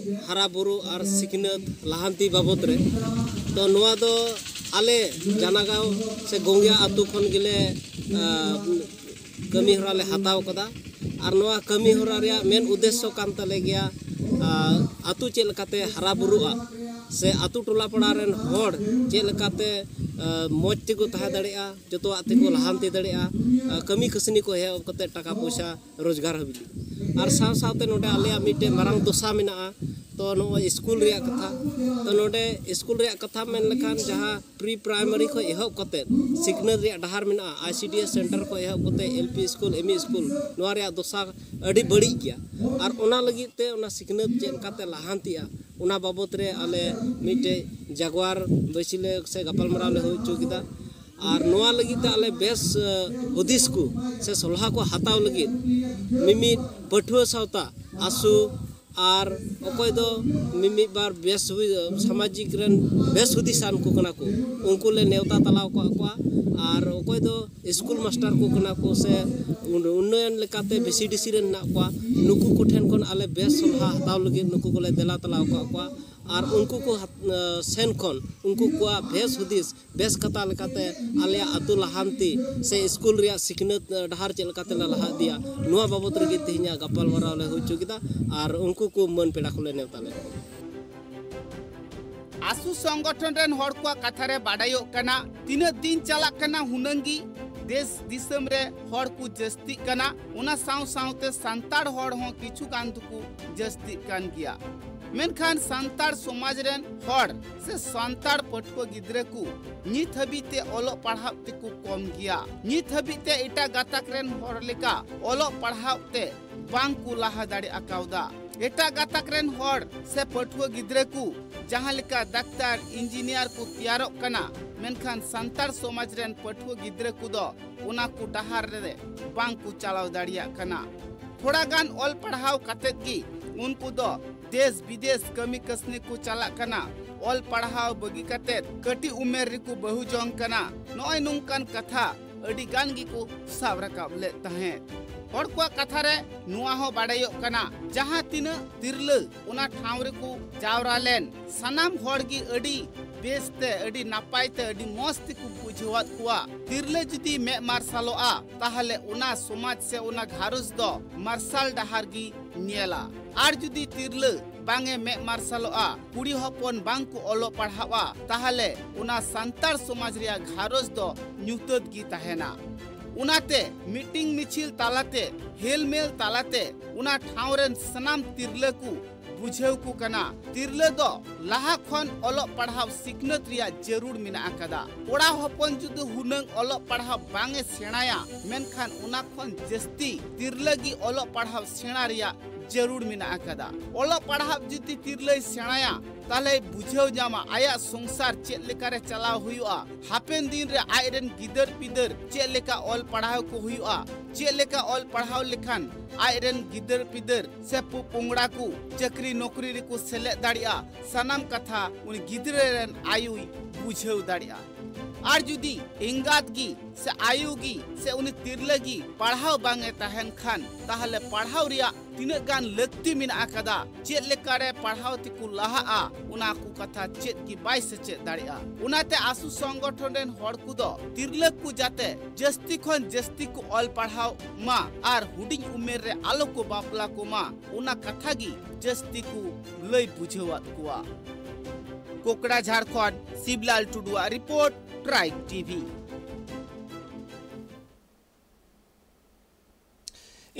ᱦᱟᱨᱟ ᱵᱩᱨᱩ ᱟᱨ ᱥᱤᱠᱷᱱᱟᱹᱛ ᱞᱟᱦᱟᱱᱛᱤ ᱵᱟᱵᱚᱫ ᱨᱮ᱾ ᱛᱚ ᱱᱚᱣᱟ ᱫᱚ ᱟᱞᱮ ᱡᱟᱱᱟᱜᱟᱸᱣ ᱥᱮ ᱜᱚᱝᱜᱤᱭᱟ ᱟᱛᱳ ᱠᱷᱚᱱ ᱜᱮᱞᱮ, ᱟ, ᱠᱟᱹᱢᱤ ᱦᱚᱨᱟ ᱞᱮ ᱦᱟᱛᱟᱣ ᱠᱟᱫᱟ᱾ ᱟᱨ ᱱᱚᱣᱟ ᱠᱟᱹᱢᱤ ᱦᱚᱨᱟ ᱨᱮᱭᱟᱜ ᱢᱮᱱ ᱩᱫᱽᱫᱮᱥᱥᱚ ᱠᱟᱱ ᱛᱟᱞᱮ ᱜᱮᱭᱟ, ᱟ, ᱟᱛᱳ ᱪᱮᱫ ᱞᱮᱠᱟᱛᱮ ᱦᱟᱨᱟ ᱵᱩᱨᱩᱜᱼᱟ ᱥᱮ ᱟᱛᱳ ᱴᱚᱞᱟ ᱯᱟᱲᱟ ᱨᱮᱱ ᱦᱚᱲ ᱪᱮᱫ ᱞᱮᱠᱟᱛᱮ, ᱟ, ᱢᱚᱡᱽ ᱛᱮᱠᱚ ᱛᱟᱦᱮᱸ ᱫᱟᱲᱮᱭᱟᱜᱼᱟ, ᱡᱚᱛᱚᱣᱟᱜ ᱛᱮᱠᱚ ᱞᱟᱦᱟᱱᱛᱤ ᱫᱟᱲᱮᱭᱟᱜᱼᱟ, ᱟ, ᱠᱟᱹᱢᱤ ᱠᱟᱹᱥᱱᱤ ᱠᱚ ᱮᱦᱚᱵ ᱠᱟᱛᱮ ᱴᱟᱠᱟ ᱯᱚᱭᱥᱟ ᱨᱳᱡᱽᱜᱟᱨ ᱦᱟᱹᱵᱤᱡ᱾ ᱟᱨ ᱥᱟᱶ ᱥᱟᱶᱛᱮ ᱱᱚᱰᱮ ᱟᱞᱮᱭᱟᱜ ᱢᱤᱫᱴᱮᱱ ᱢᱟᱨᱟᱝ ᱫᱚᱥᱟ ᱢᱮᱱᱟᱜᱼᱟ᱾ ᱛᱚ ᱱᱚᱜᱼᱚᱭ ᱥᱠᱩᱞ ᱨᱮᱭᱟᱜ ᱠᱟᱛᱷᱟ, ᱛᱚ ᱱᱚᱰᱮ ᱥᱠᱩᱞ ᱨᱮᱭᱟᱜ ᱠᱟᱛᱷᱟ ᱢᱮᱱ ᱞᱮᱠᱷᱟᱱ ᱡᱟᱦᱟᱸ ᱯᱨᱤ ᱯᱨᱟᱭᱢᱟᱨᱤ ᱠᱷᱚᱱ ᱮᱦᱚᱵ ᱠᱟᱛᱮ ᱥᱤᱠᱷᱱᱟᱹᱛ ᱨᱮᱭᱟᱜ ᱰᱟᱦᱟᱨ ᱢᱮᱱᱟᱜᱼᱟ, ᱟᱭ ᱥᱤ ᱰᱤ ᱮᱥ ᱥᱮᱱᱴᱟᱨ ᱠᱷᱚᱱ ᱮᱦᱚᱵ ᱠᱟᱛᱮ L P school, M E school, ᱱᱚᱣᱟ ᱨᱮᱭᱟᱜ ᱫᱚᱥᱟ ᱟᱹᱰᱤ ᱵᱟᱹᱲᱤᱡ ᱜᱮᱭᱟ᱾ ᱟᱨ ᱚᱱᱟ ᱞᱟᱹᱜᱤᱫ ᱛᱮ ᱚᱱᱟ ᱥᱤᱠᱷᱱᱟᱹᱛ ᱪᱮᱫ ᱞᱮᱠᱟᱛᱮ ᱞᱟᱦᱟᱱᱛᱤᱜᱼᱟ, ᱚᱱᱟ ᱵᱟᱵᱚᱛ ᱨᱮ ᱟᱞᱮ ᱢᱤᱫᱴᱮᱡ ᱡᱟᱜᱽᱣᱟᱨ ᱵᱟᱹᱭᱥᱤ ᱞᱮ ᱥᱮ ᱜᱟᱯᱟᱞᱢᱟᱨᱟᱣ ᱞᱮ ᱦᱩᱭ ᱦᱚᱪᱚ ᱠᱮᱫᱟ᱾ ᱟᱨ ᱱᱚᱣᱟ ᱞᱟᱹᱜᱤᱫ ᱛᱮ ᱟᱞᱮ ᱵᱮᱥ, ᱮ, ᱦᱩᱫᱤᱥ ᱠᱚ ᱥᱮ ᱥᱚᱞᱦᱟ ᱠᱚ ᱦᱟᱛᱟᱣ ᱞᱟᱹᱜᱤᱫ ᱢᱤᱢᱤᱫ ᱯᱟᱹᱴᱷᱩᱣᱟᱹ ᱥᱟᱶᱛᱟ, ᱟᱥᱩ, ᱟᱨ ᱚᱠᱚᱭ ᱫᱚ ᱢᱤᱢᱤᱫ ᱵᱟᱨ ᱵᱮᱥ ᱦᱩᱭ, ᱥᱟᱢᱟᱡᱤᱠ ᱨᱮᱱ ᱵᱮᱥ ᱦᱩᱫᱤᱥᱟᱱ ᱠᱚ ᱠᱟᱱᱟ ᱠᱚ, ᱩᱱᱠᱩ ᱞᱮ ᱱᱮᱣᱛᱟ ᱛᱟᱞᱟᱣ ᱠᱟᱜ ᱠᱚᱣᱟ᱾ ᱟᱨ ᱚᱠᱚᱭ ᱫᱚ ᱥᱠᱩᱞ ᱢᱟᱥᱴᱟᱨ ᱠᱚ ᱠᱟᱱᱟ ᱠᱚ ᱥᱮ ᱩᱱ-, ᱩᱱᱱᱚᱭᱚᱱ ᱞᱮᱠᱟᱛᱮ ᱵᱷᱤ ᱥᱤ ᱰᱤ ᱥᱤ ᱨᱮᱱ ᱦᱮᱱᱟᱜ ᱠᱚᱣᱟ, ᱱᱩᱠᱩ ᱠᱚᱴᱷᱮᱱ ᱠᱷᱚᱱ ᱟᱞᱮ ᱵᱮᱥ ᱥᱚᱞᱦᱟ ᱦᱟᱛᱟᱣ ᱞᱟᱹᱜᱤᱫ ᱱᱩᱠᱩ ᱠᱚᱞᱮ ᱫᱮᱞᱟ ᱛᱟᱞᱟᱣ ᱠᱟᱜ ᱠᱚᱣᱟ᱾ ᱟᱨ ᱩᱱᱠᱩ ᱠᱚ ᱦᱟᱛ-, ᱥᱮᱱ ᱠᱷᱚᱱ ᱩᱱᱠᱩ ᱠᱚᱣᱟᱜ ᱵᱮᱥ ᱦᱩᱫᱤᱥ, ᱵᱮᱥ ᱠᱟᱛᱷᱟ ᱞᱮᱠᱟᱛᱮ ᱟᱞᱮᱭᱟᱜ ᱟᱹᱛᱩ ᱞᱟᱦᱟᱱᱛᱤ ᱥᱮ ᱥᱠᱩᱞ ᱨᱮᱭᱟᱜ ᱥᱤᱠᱷᱱᱟᱹᱛ, ᱮ, ᱰᱟᱦᱟᱨ ᱪᱮᱫ ᱞᱮᱠᱟᱛᱮ ᱞᱮ ᱞᱟᱦᱟ ᱤᱫᱤᱭᱟ, ᱱᱚᱣᱟ ᱵᱟᱵᱚᱛ ᱨᱮᱜᱮ ᱛᱮᱦᱮᱧᱟᱜ ᱜᱟᱯᱟᱞᱢᱟᱨᱟᱣ ᱞᱮ ᱦᱩᱭ ᱦᱚᱪᱚ ᱠᱮᱫᱟ᱾ ᱟᱨ ᱩᱱᱠᱩ ᱠᱚ ᱢᱟᱹᱱ ᱯᱮᱲᱟ ᱠᱚᱞᱮ ᱱᱮᱣᱛᱟ ᱞᱮᱫ ᱠᱚᱣᱟ᱾ ᱟᱥᱩ ᱥᱚᱝᱜᱚᱴᱷᱚᱱ ᱨᱮᱱ ᱦᱚᱲ ᱠᱚᱣᱟᱜ ᱠᱟᱛᱷᱟ ᱨᱮ ᱵᱟᱰᱟᱭᱚᱜ ᱠᱟᱱᱟ, ᱛᱤᱱᱟᱹᱜ ᱫᱤᱱ ᱪᱟᱞᱟᱜ ᱠᱟᱱᱟ ᱦᱩᱱᱟᱹᱝ ᱜᱮ ᱫᱮᱥ ᱫᱤᱥᱚᱢ ᱨᱮ ᱦᱚᱲ ᱠᱚ ᱡᱟᱹᱥᱛᱤᱜ ᱠᱟᱱᱟ, ᱚᱱᱟ ᱥᱟᱶ ᱥᱟᱶᱛᱮ ᱥᱟᱱᱛᱟᱲ ᱦᱚᱲ ᱦᱚᱸ ᱠᱤᱪᱷᱩ ᱜᱟᱱ ᱫᱚᱠᱚ ᱡᱟᱹᱥᱛᱤᱜ ᱠᱟᱱ ᱜᱮᱭᱟ᱾ ᱢᱮᱱᱠᱷᱟᱱ ᱥᱟᱱᱛᱟᱲ ᱥᱚᱢᱟᱡᱽ ᱨᱮᱱ ᱦᱚᱲ ᱥᱮ ᱥᱟᱱᱛᱟᱲ ᱯᱟᱹᱴᱷᱩᱣᱟᱹ ᱜᱤᱫᱽᱨᱟᱹ ᱠᱚ ᱱᱤᱛ ᱦᱟᱹᱵᱤᱡ ᱛᱮ ᱚᱞᱚᱜ ᱯᱟᱲᱦᱟᱣ ᱛᱮᱠᱚ ᱠᱚᱢ ᱜᱮᱭᱟ᱾ ᱱᱤᱛ ᱦᱟᱹᱵᱤᱡ ᱛᱮ ᱮᱴᱟᱜ ᱜᱟᱛᱟᱠ ᱨᱮᱱ ᱦᱚᱲ ᱞᱮᱠᱟ ᱚᱞᱚᱜ ᱯᱟᱲᱦᱟᱣ ᱛᱮ ᱵᱟᱝ ᱠᱚ ᱞᱟᱦᱟ ᱫᱟᱲᱮ ᱟᱠᱟᱣᱫᱟ᱾ ᱮᱴᱟᱜ ᱜᱟᱛᱟᱠ ᱨᱮᱱ ᱦᱚᱲ ᱥᱮ ᱯᱟᱹᱴᱷᱩᱣᱟᱹ ᱜᱤᱫᱽᱨᱟᱹ ᱠᱚ ᱡᱟᱦᱟᱸ ᱞᱮᱠᱟ ᱰᱟᱠᱛᱟᱨ, ᱤᱧᱡᱤᱱᱤᱭᱟᱨ ᱠᱚ ᱛᱮᱭᱟᱨᱚᱜ ᱠᱟᱱᱟ, ᱢᱮᱱᱠᱷᱟᱱ ᱥᱟᱱᱛᱟᱲ ᱥᱚᱢᱟᱡᱽ ᱨᱮᱱ ᱯᱟᱹᱴᱷᱩᱣᱟᱹ ᱜᱤᱫᱽᱨᱟᱹ ᱠᱚᱫᱚ ᱚᱱᱟ ᱠᱚ ᱰᱟᱦᱟᱨ ᱨᱮ ᱵᱟᱝ ᱠᱚ ᱪᱟᱞᱟᱣ ᱫᱟᱲᱮᱭᱟᱜ ᱠᱟᱱᱟ᱾ ᱛᱷᱚᱲᱟ ᱜᱟᱱ ᱚᱞ ᱯᱟᱲᱦᱟᱣ ᱠᱟᱛᱮᱫ ᱜᱮ ᱩᱱᱠᱩ ᱫᱚ ᱫᱮᱥ ᱵᱤᱫᱮᱥ ᱠᱟᱹᱢᱤ ᱠᱟᱹᱥᱱᱤ ᱠᱚ ᱪᱟᱞᱟᱜ ᱠᱟᱱᱟ᱾ ᱚᱞ ᱯᱟᱲᱦᱟᱣ ᱵᱟᱹᱜᱤ ᱠᱟᱛᱮᱫ ᱠᱟᱹᱴᱤᱡ ᱩᱢᱮᱨ ᱨᱮᱠᱚ ᱵᱟᱹᱦᱩ ᱡᱚᱝ ᱠᱟᱱᱟ᱾ ᱱᱚᱜᱼᱚᱭ ᱱᱚᱝᱠᱟᱱ ᱠᱟᱛᱷᱟ ᱟᱹᱰᱤ ᱜᱟᱱ ᱜᱮᱠᱚ ᱥᱟᱵ ᱨᱟᱠᱟᱵ ᱞᱮᱫ ᱛᱟᱦᱮᱸᱫ᱾ ᱦᱚᱲ ᱠᱚᱣᱟᱜ ᱠᱟᱛᱷᱟ ᱨᱮ ᱱᱚᱣᱟ ᱦᱚᱸ ᱵᱟᱰᱟᱭᱚᱜ ᱠᱟᱱᱟ, ᱡᱟᱦᱟᱸ ᱛᱤᱱᱟᱹᱜ ᱛᱤᱨᱞᱟᱹ ᱚᱱᱟ ᱴᱷᱟᱶ ᱨᱮᱠᱚ ᱡᱟᱣᱨᱟ ᱞᱮᱱ, ᱥᱟᱱᱟᱢ ᱦᱚᱲ ᱜᱮ ᱟᱹᱰᱤ ᱵᱮᱥ ᱛᱮ, ᱟᱹᱰᱤ ᱱᱟᱯᱟᱭ ᱛᱮ, ᱟᱹᱰᱤ ᱢᱚᱸᱡᱽ ᱛᱮᱠᱚ ᱵᱩᱡᱷᱟᱹᱣᱟᱫ ᱠᱚᱣᱟ᱾ ᱛᱤᱨᱞᱟᱹ ᱡᱩᱫᱤ ᱢᱮᱫ ᱢᱟᱨᱥᱟᱞᱚᱜᱼᱟ, ᱛᱟᱦᱞᱮ ᱚᱱᱟ ᱥᱚᱢᱟᱡᱽ ᱥᱮ ᱚᱱᱟ ᱜᱷᱟᱨᱚᱸᱡᱽ ᱫᱚ ᱢᱟᱨᱥᱟᱞ ᱰᱟᱦᱟᱨ ᱜᱮ ᱧᱮᱞᱟ᱾ ᱟᱨ ᱡᱩᱫᱤ ᱛᱤᱨᱞᱟᱹ ᱵᱟᱝ ᱮ ᱢᱮᱫ ᱢᱟᱨᱥᱟᱞᱚᱜᱼᱟ, ᱠᱩᱲᱤ ᱦᱚᱯᱚᱱ ᱵᱟᱝ ᱠᱚ ᱚᱞᱚᱜ ᱯᱟᱲᱦᱟᱜᱼᱟ, ᱛᱟᱦᱞᱮ ᱚᱱᱟ ᱥᱟᱱᱛᱟᱲ ᱥᱚᱢᱟᱡᱽ ᱨᱮᱭᱟᱜ ᱜᱷᱟᱨᱚᱸᱡᱽ ᱫᱚ ᱧᱩᱛᱟᱹᱛ ᱜᱮ ᱛᱟᱦᱮᱱᱟ᱾ ᱚᱱᱟᱛᱮ ᱢᱤᱴᱤᱝ ᱢᱤᱪᱷᱤᱞ ᱛᱟᱞᱟᱛᱮ, ᱦᱮᱞᱢᱮᱞ ᱛᱟᱞᱟᱛᱮ ᱚᱱᱟ ᱴᱷᱟᱶ ᱨᱮᱱ ᱥᱟᱱᱟᱢ ᱛᱤᱨᱞᱟᱹ ᱠᱚ ᱵᱩᱡᱷᱟᱹᱣ ᱠᱚ ᱠᱟᱱᱟ, ᱛᱤᱨᱞᱟᱹ ᱫᱚ ᱞᱟᱦᱟ ᱠᱷᱚᱱ ᱚᱞᱚᱜ ᱯᱟᱲᱦᱟᱣ ᱥᱤᱠᱷᱱᱟᱹᱛ ᱨᱮᱭᱟᱜ ᱡᱟᱹᱨᱩᱲ ᱢᱮᱱᱟᱜ ᱟᱠᱟᱫᱟ᱾ ᱠᱚᱲᱟ ᱦᱚᱯᱚᱱ ᱡᱩᱫᱤ ᱦᱩᱱᱟᱹᱝ ᱚᱞᱚᱜ ᱯᱟᱲᱦᱟᱣ ᱵᱟᱝ ᱮ ᱥᱮᱬᱟᱭᱟ, ᱢᱮᱱᱠᱷᱟᱱ ᱚᱱᱟ ᱠᱷᱚᱱ ᱡᱟᱹᱥᱛᱤ ᱛᱤᱨᱞᱟᱹ ᱜᱮ ᱚᱞᱚᱜ ᱯᱟᱲᱦᱟᱣ ᱥᱮᱬᱟ ᱨᱮᱭᱟᱜ ᱡᱟᱹᱨᱩᱲ ᱢᱮᱱᱟᱜ ᱟᱠᱟᱫᱟ᱾ ᱚᱞᱚᱜ ᱯᱟᱲᱦᱟᱣ ᱡᱩᱫᱤ ᱛᱤᱨᱞᱟᱹᱭ ᱥᱮᱬᱟᱭᱟ, ᱛᱟᱦᱞᱮᱭ ᱵᱩᱡᱷᱟᱹᱣ ᱧᱟᱢᱟ ᱟᱭᱟᱜ ᱥᱚᱝᱥᱟᱨ ᱪᱮᱫ ᱞᱮᱠᱟᱨᱮ ᱪᱟᱞᱟᱣ ᱦᱩᱭᱩᱜᱼᱟ, ᱦᱟᱯᱮᱱ ᱫᱤᱱ ᱨᱮ ᱟᱡ ᱨᱮᱱ ᱜᱤᱫᱟᱹᱨ ᱯᱤᱫᱟᱹᱨ ᱪᱮᱫ ᱞᱮᱠᱟ ᱚᱞ ᱯᱟᱲᱦᱟᱣ ᱠᱚ ᱦᱩᱭᱩᱜᱼᱟ, ᱪᱮᱫ ᱞᱮᱠᱟ ᱚᱞ ᱯᱟᱲᱦᱟᱣ ᱞᱮᱠᱷᱟᱱ ᱟᱡ ᱨᱮᱱ ᱜᱤᱫᱟᱹᱨ ᱯᱤᱫᱟᱹᱨ ᱥᱮ ᱯᱚ-, ᱯᱚᱝᱲᱟ ᱠᱚ ᱪᱟᱹᱠᱨᱤ ᱱᱚᱠᱨᱤ ᱨᱮᱠᱚ ᱥᱮᱞᱮᱫ ᱫᱟᱲᱮᱭᱟᱜᱼᱟ, ᱥᱟᱱᱟᱢ ᱠᱟᱛᱷᱟ ᱩᱱᱤ ᱜᱤᱫᱽᱨᱟᱹ ᱨᱮᱱ ᱟᱭᱳᱭ ᱵᱩᱡᱷᱟᱹᱣ ᱫᱟᱲᱮᱭᱟᱜᱼᱟ᱾ ᱟᱨ ᱡᱩᱫᱤ ᱮᱸᱜᱟᱛ ᱜᱮ ᱥᱮ ᱟᱭᱳ ᱜᱮ ᱥᱮ ᱩᱱᱤ ᱛᱤᱨᱞᱟᱹ ᱜᱮ ᱯᱟᱲᱦᱟᱣ ᱵᱟᱝ ᱮ ᱛᱟᱦᱮᱱ ᱠᱷᱟᱱ, ᱛᱟᱦᱞᱮ ᱯᱟᱲᱦᱟᱣ ᱨᱮᱭᱟᱜ ᱛᱤᱱᱟᱹᱜ ᱜᱟᱱ ᱞᱟᱹᱠᱛᱤ ᱢᱮᱱᱟᱜ ᱟᱠᱟᱫᱟ, ᱪᱮᱫ ᱞᱮᱠᱟᱨᱮ ᱯᱟᱲᱦᱟᱣ ᱛᱮᱠᱚ ᱞᱟᱦᱟᱜᱼᱟ, ᱚᱱᱟ ᱠᱚ ᱠᱟᱛᱷᱟ ᱪᱮᱫ ᱜᱮ ᱵᱟᱭ ᱥᱮᱪᱮᱫ ᱫᱟᱲᱮᱭᱟᱜᱼᱟ᱾ ᱚᱱᱟᱛᱮ ᱟᱥᱩ ᱥᱚᱝᱜᱚᱴᱷᱚᱱ ᱨᱮᱱ ᱦᱚᱲ ᱠᱚᱫᱚ ᱛᱤᱨᱞᱟᱹ ᱠᱚ ᱡᱟᱛᱮ ᱡᱟᱹᱥᱛᱤ ᱠᱷᱚᱱ ᱡᱟᱹᱥᱛᱤ ᱠᱚ ᱚᱞ ᱯᱟᱲᱦᱟᱣ ᱢᱟ ᱟᱨ ᱦᱩᱰᱤᱧ ᱩᱢᱮᱨ ᱨᱮ ᱟᱞᱚ ᱠᱚ ᱵᱟᱯᱞᱟ ᱠᱚᱢᱟ, ᱚᱱᱟ ᱠᱟᱛᱷᱟ ᱜᱮ ᱡᱟᱹᱥᱛᱤ ᱠᱚ ᱞᱟᱹᱭ ᱵᱩᱡᱷᱟᱹᱣᱟᱫ ᱠᱚᱣᱟ᱾ ᱠᱳᱠᱲᱟ ᱡᱷᱟᱲᱠᱷᱚᱸᱰ, ᱥᱤᱵᱞᱟᱞ ᱴᱩᱰᱩᱣᱟᱜ report, tribe TV.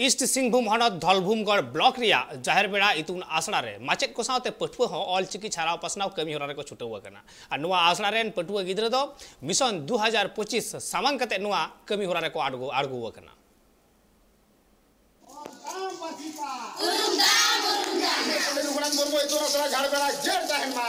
East Singhbhum ᱦᱚᱱᱚᱛ ᱫᱷᱚᱞᱵᱷᱩᱢᱜᱚᱲ ᱵᱞᱚᱠ ᱨᱮᱭᱟᱜ ᱡᱟᱦᱮᱨ ᱵᱮᱲᱟ ᱤᱛᱩᱱ ᱟᱥᱲᱟ ᱨᱮ ᱢᱟᱪᱮᱫ ᱠᱚ ᱥᱟᱶᱛᱮ ᱯᱟᱹᱴᱷᱩᱣᱟᱹ ᱦᱚᱸ ᱚᱞᱪᱤᱠᱤ ᱪᱷᱟᱨᱟᱣ ᱯᱟᱥᱱᱟᱣ ᱠᱟᱹᱢᱤ ᱦᱚᱨᱟ ᱨᱮᱠᱚ ᱪᱷᱩᱴᱟᱹᱣ ᱟᱠᱟᱱᱟ᱾ ᱟᱨ ᱱᱚᱣᱟ ᱟᱥᱲᱟ ᱨᱮᱱ ᱯᱟᱹᱴᱷᱩᱣᱟᱹ ᱜᱤᱫᱽᱨᱟᱹ ᱫᱚ ᱢᱤᱥᱚᱱ ᱫᱩ ᱦᱟᱡᱟᱨ ᱯᱚᱸᱪᱤᱥ ᱥᱟᱢᱟᱝ ᱠᱟᱛᱮ ᱱᱚᱣᱟ ᱠᱟᱹᱢᱤ ᱦᱚᱨᱟ ᱨᱮᱠᱚ ᱟᱬᱜᱚ ᱟᱬᱜᱚ ᱟᱠᱟᱱᱟ᱾ ᱨᱚᱜᱷᱩᱱᱟᱛᱷ ᱢᱩᱨᱢᱩ ᱤᱛᱩᱱ ᱟᱥᱲᱟ ᱡᱷᱟᱲᱵᱮᱲᱟ ᱡᱮᱨ ᱛᱟᱦᱮᱱ ᱢᱟ᱾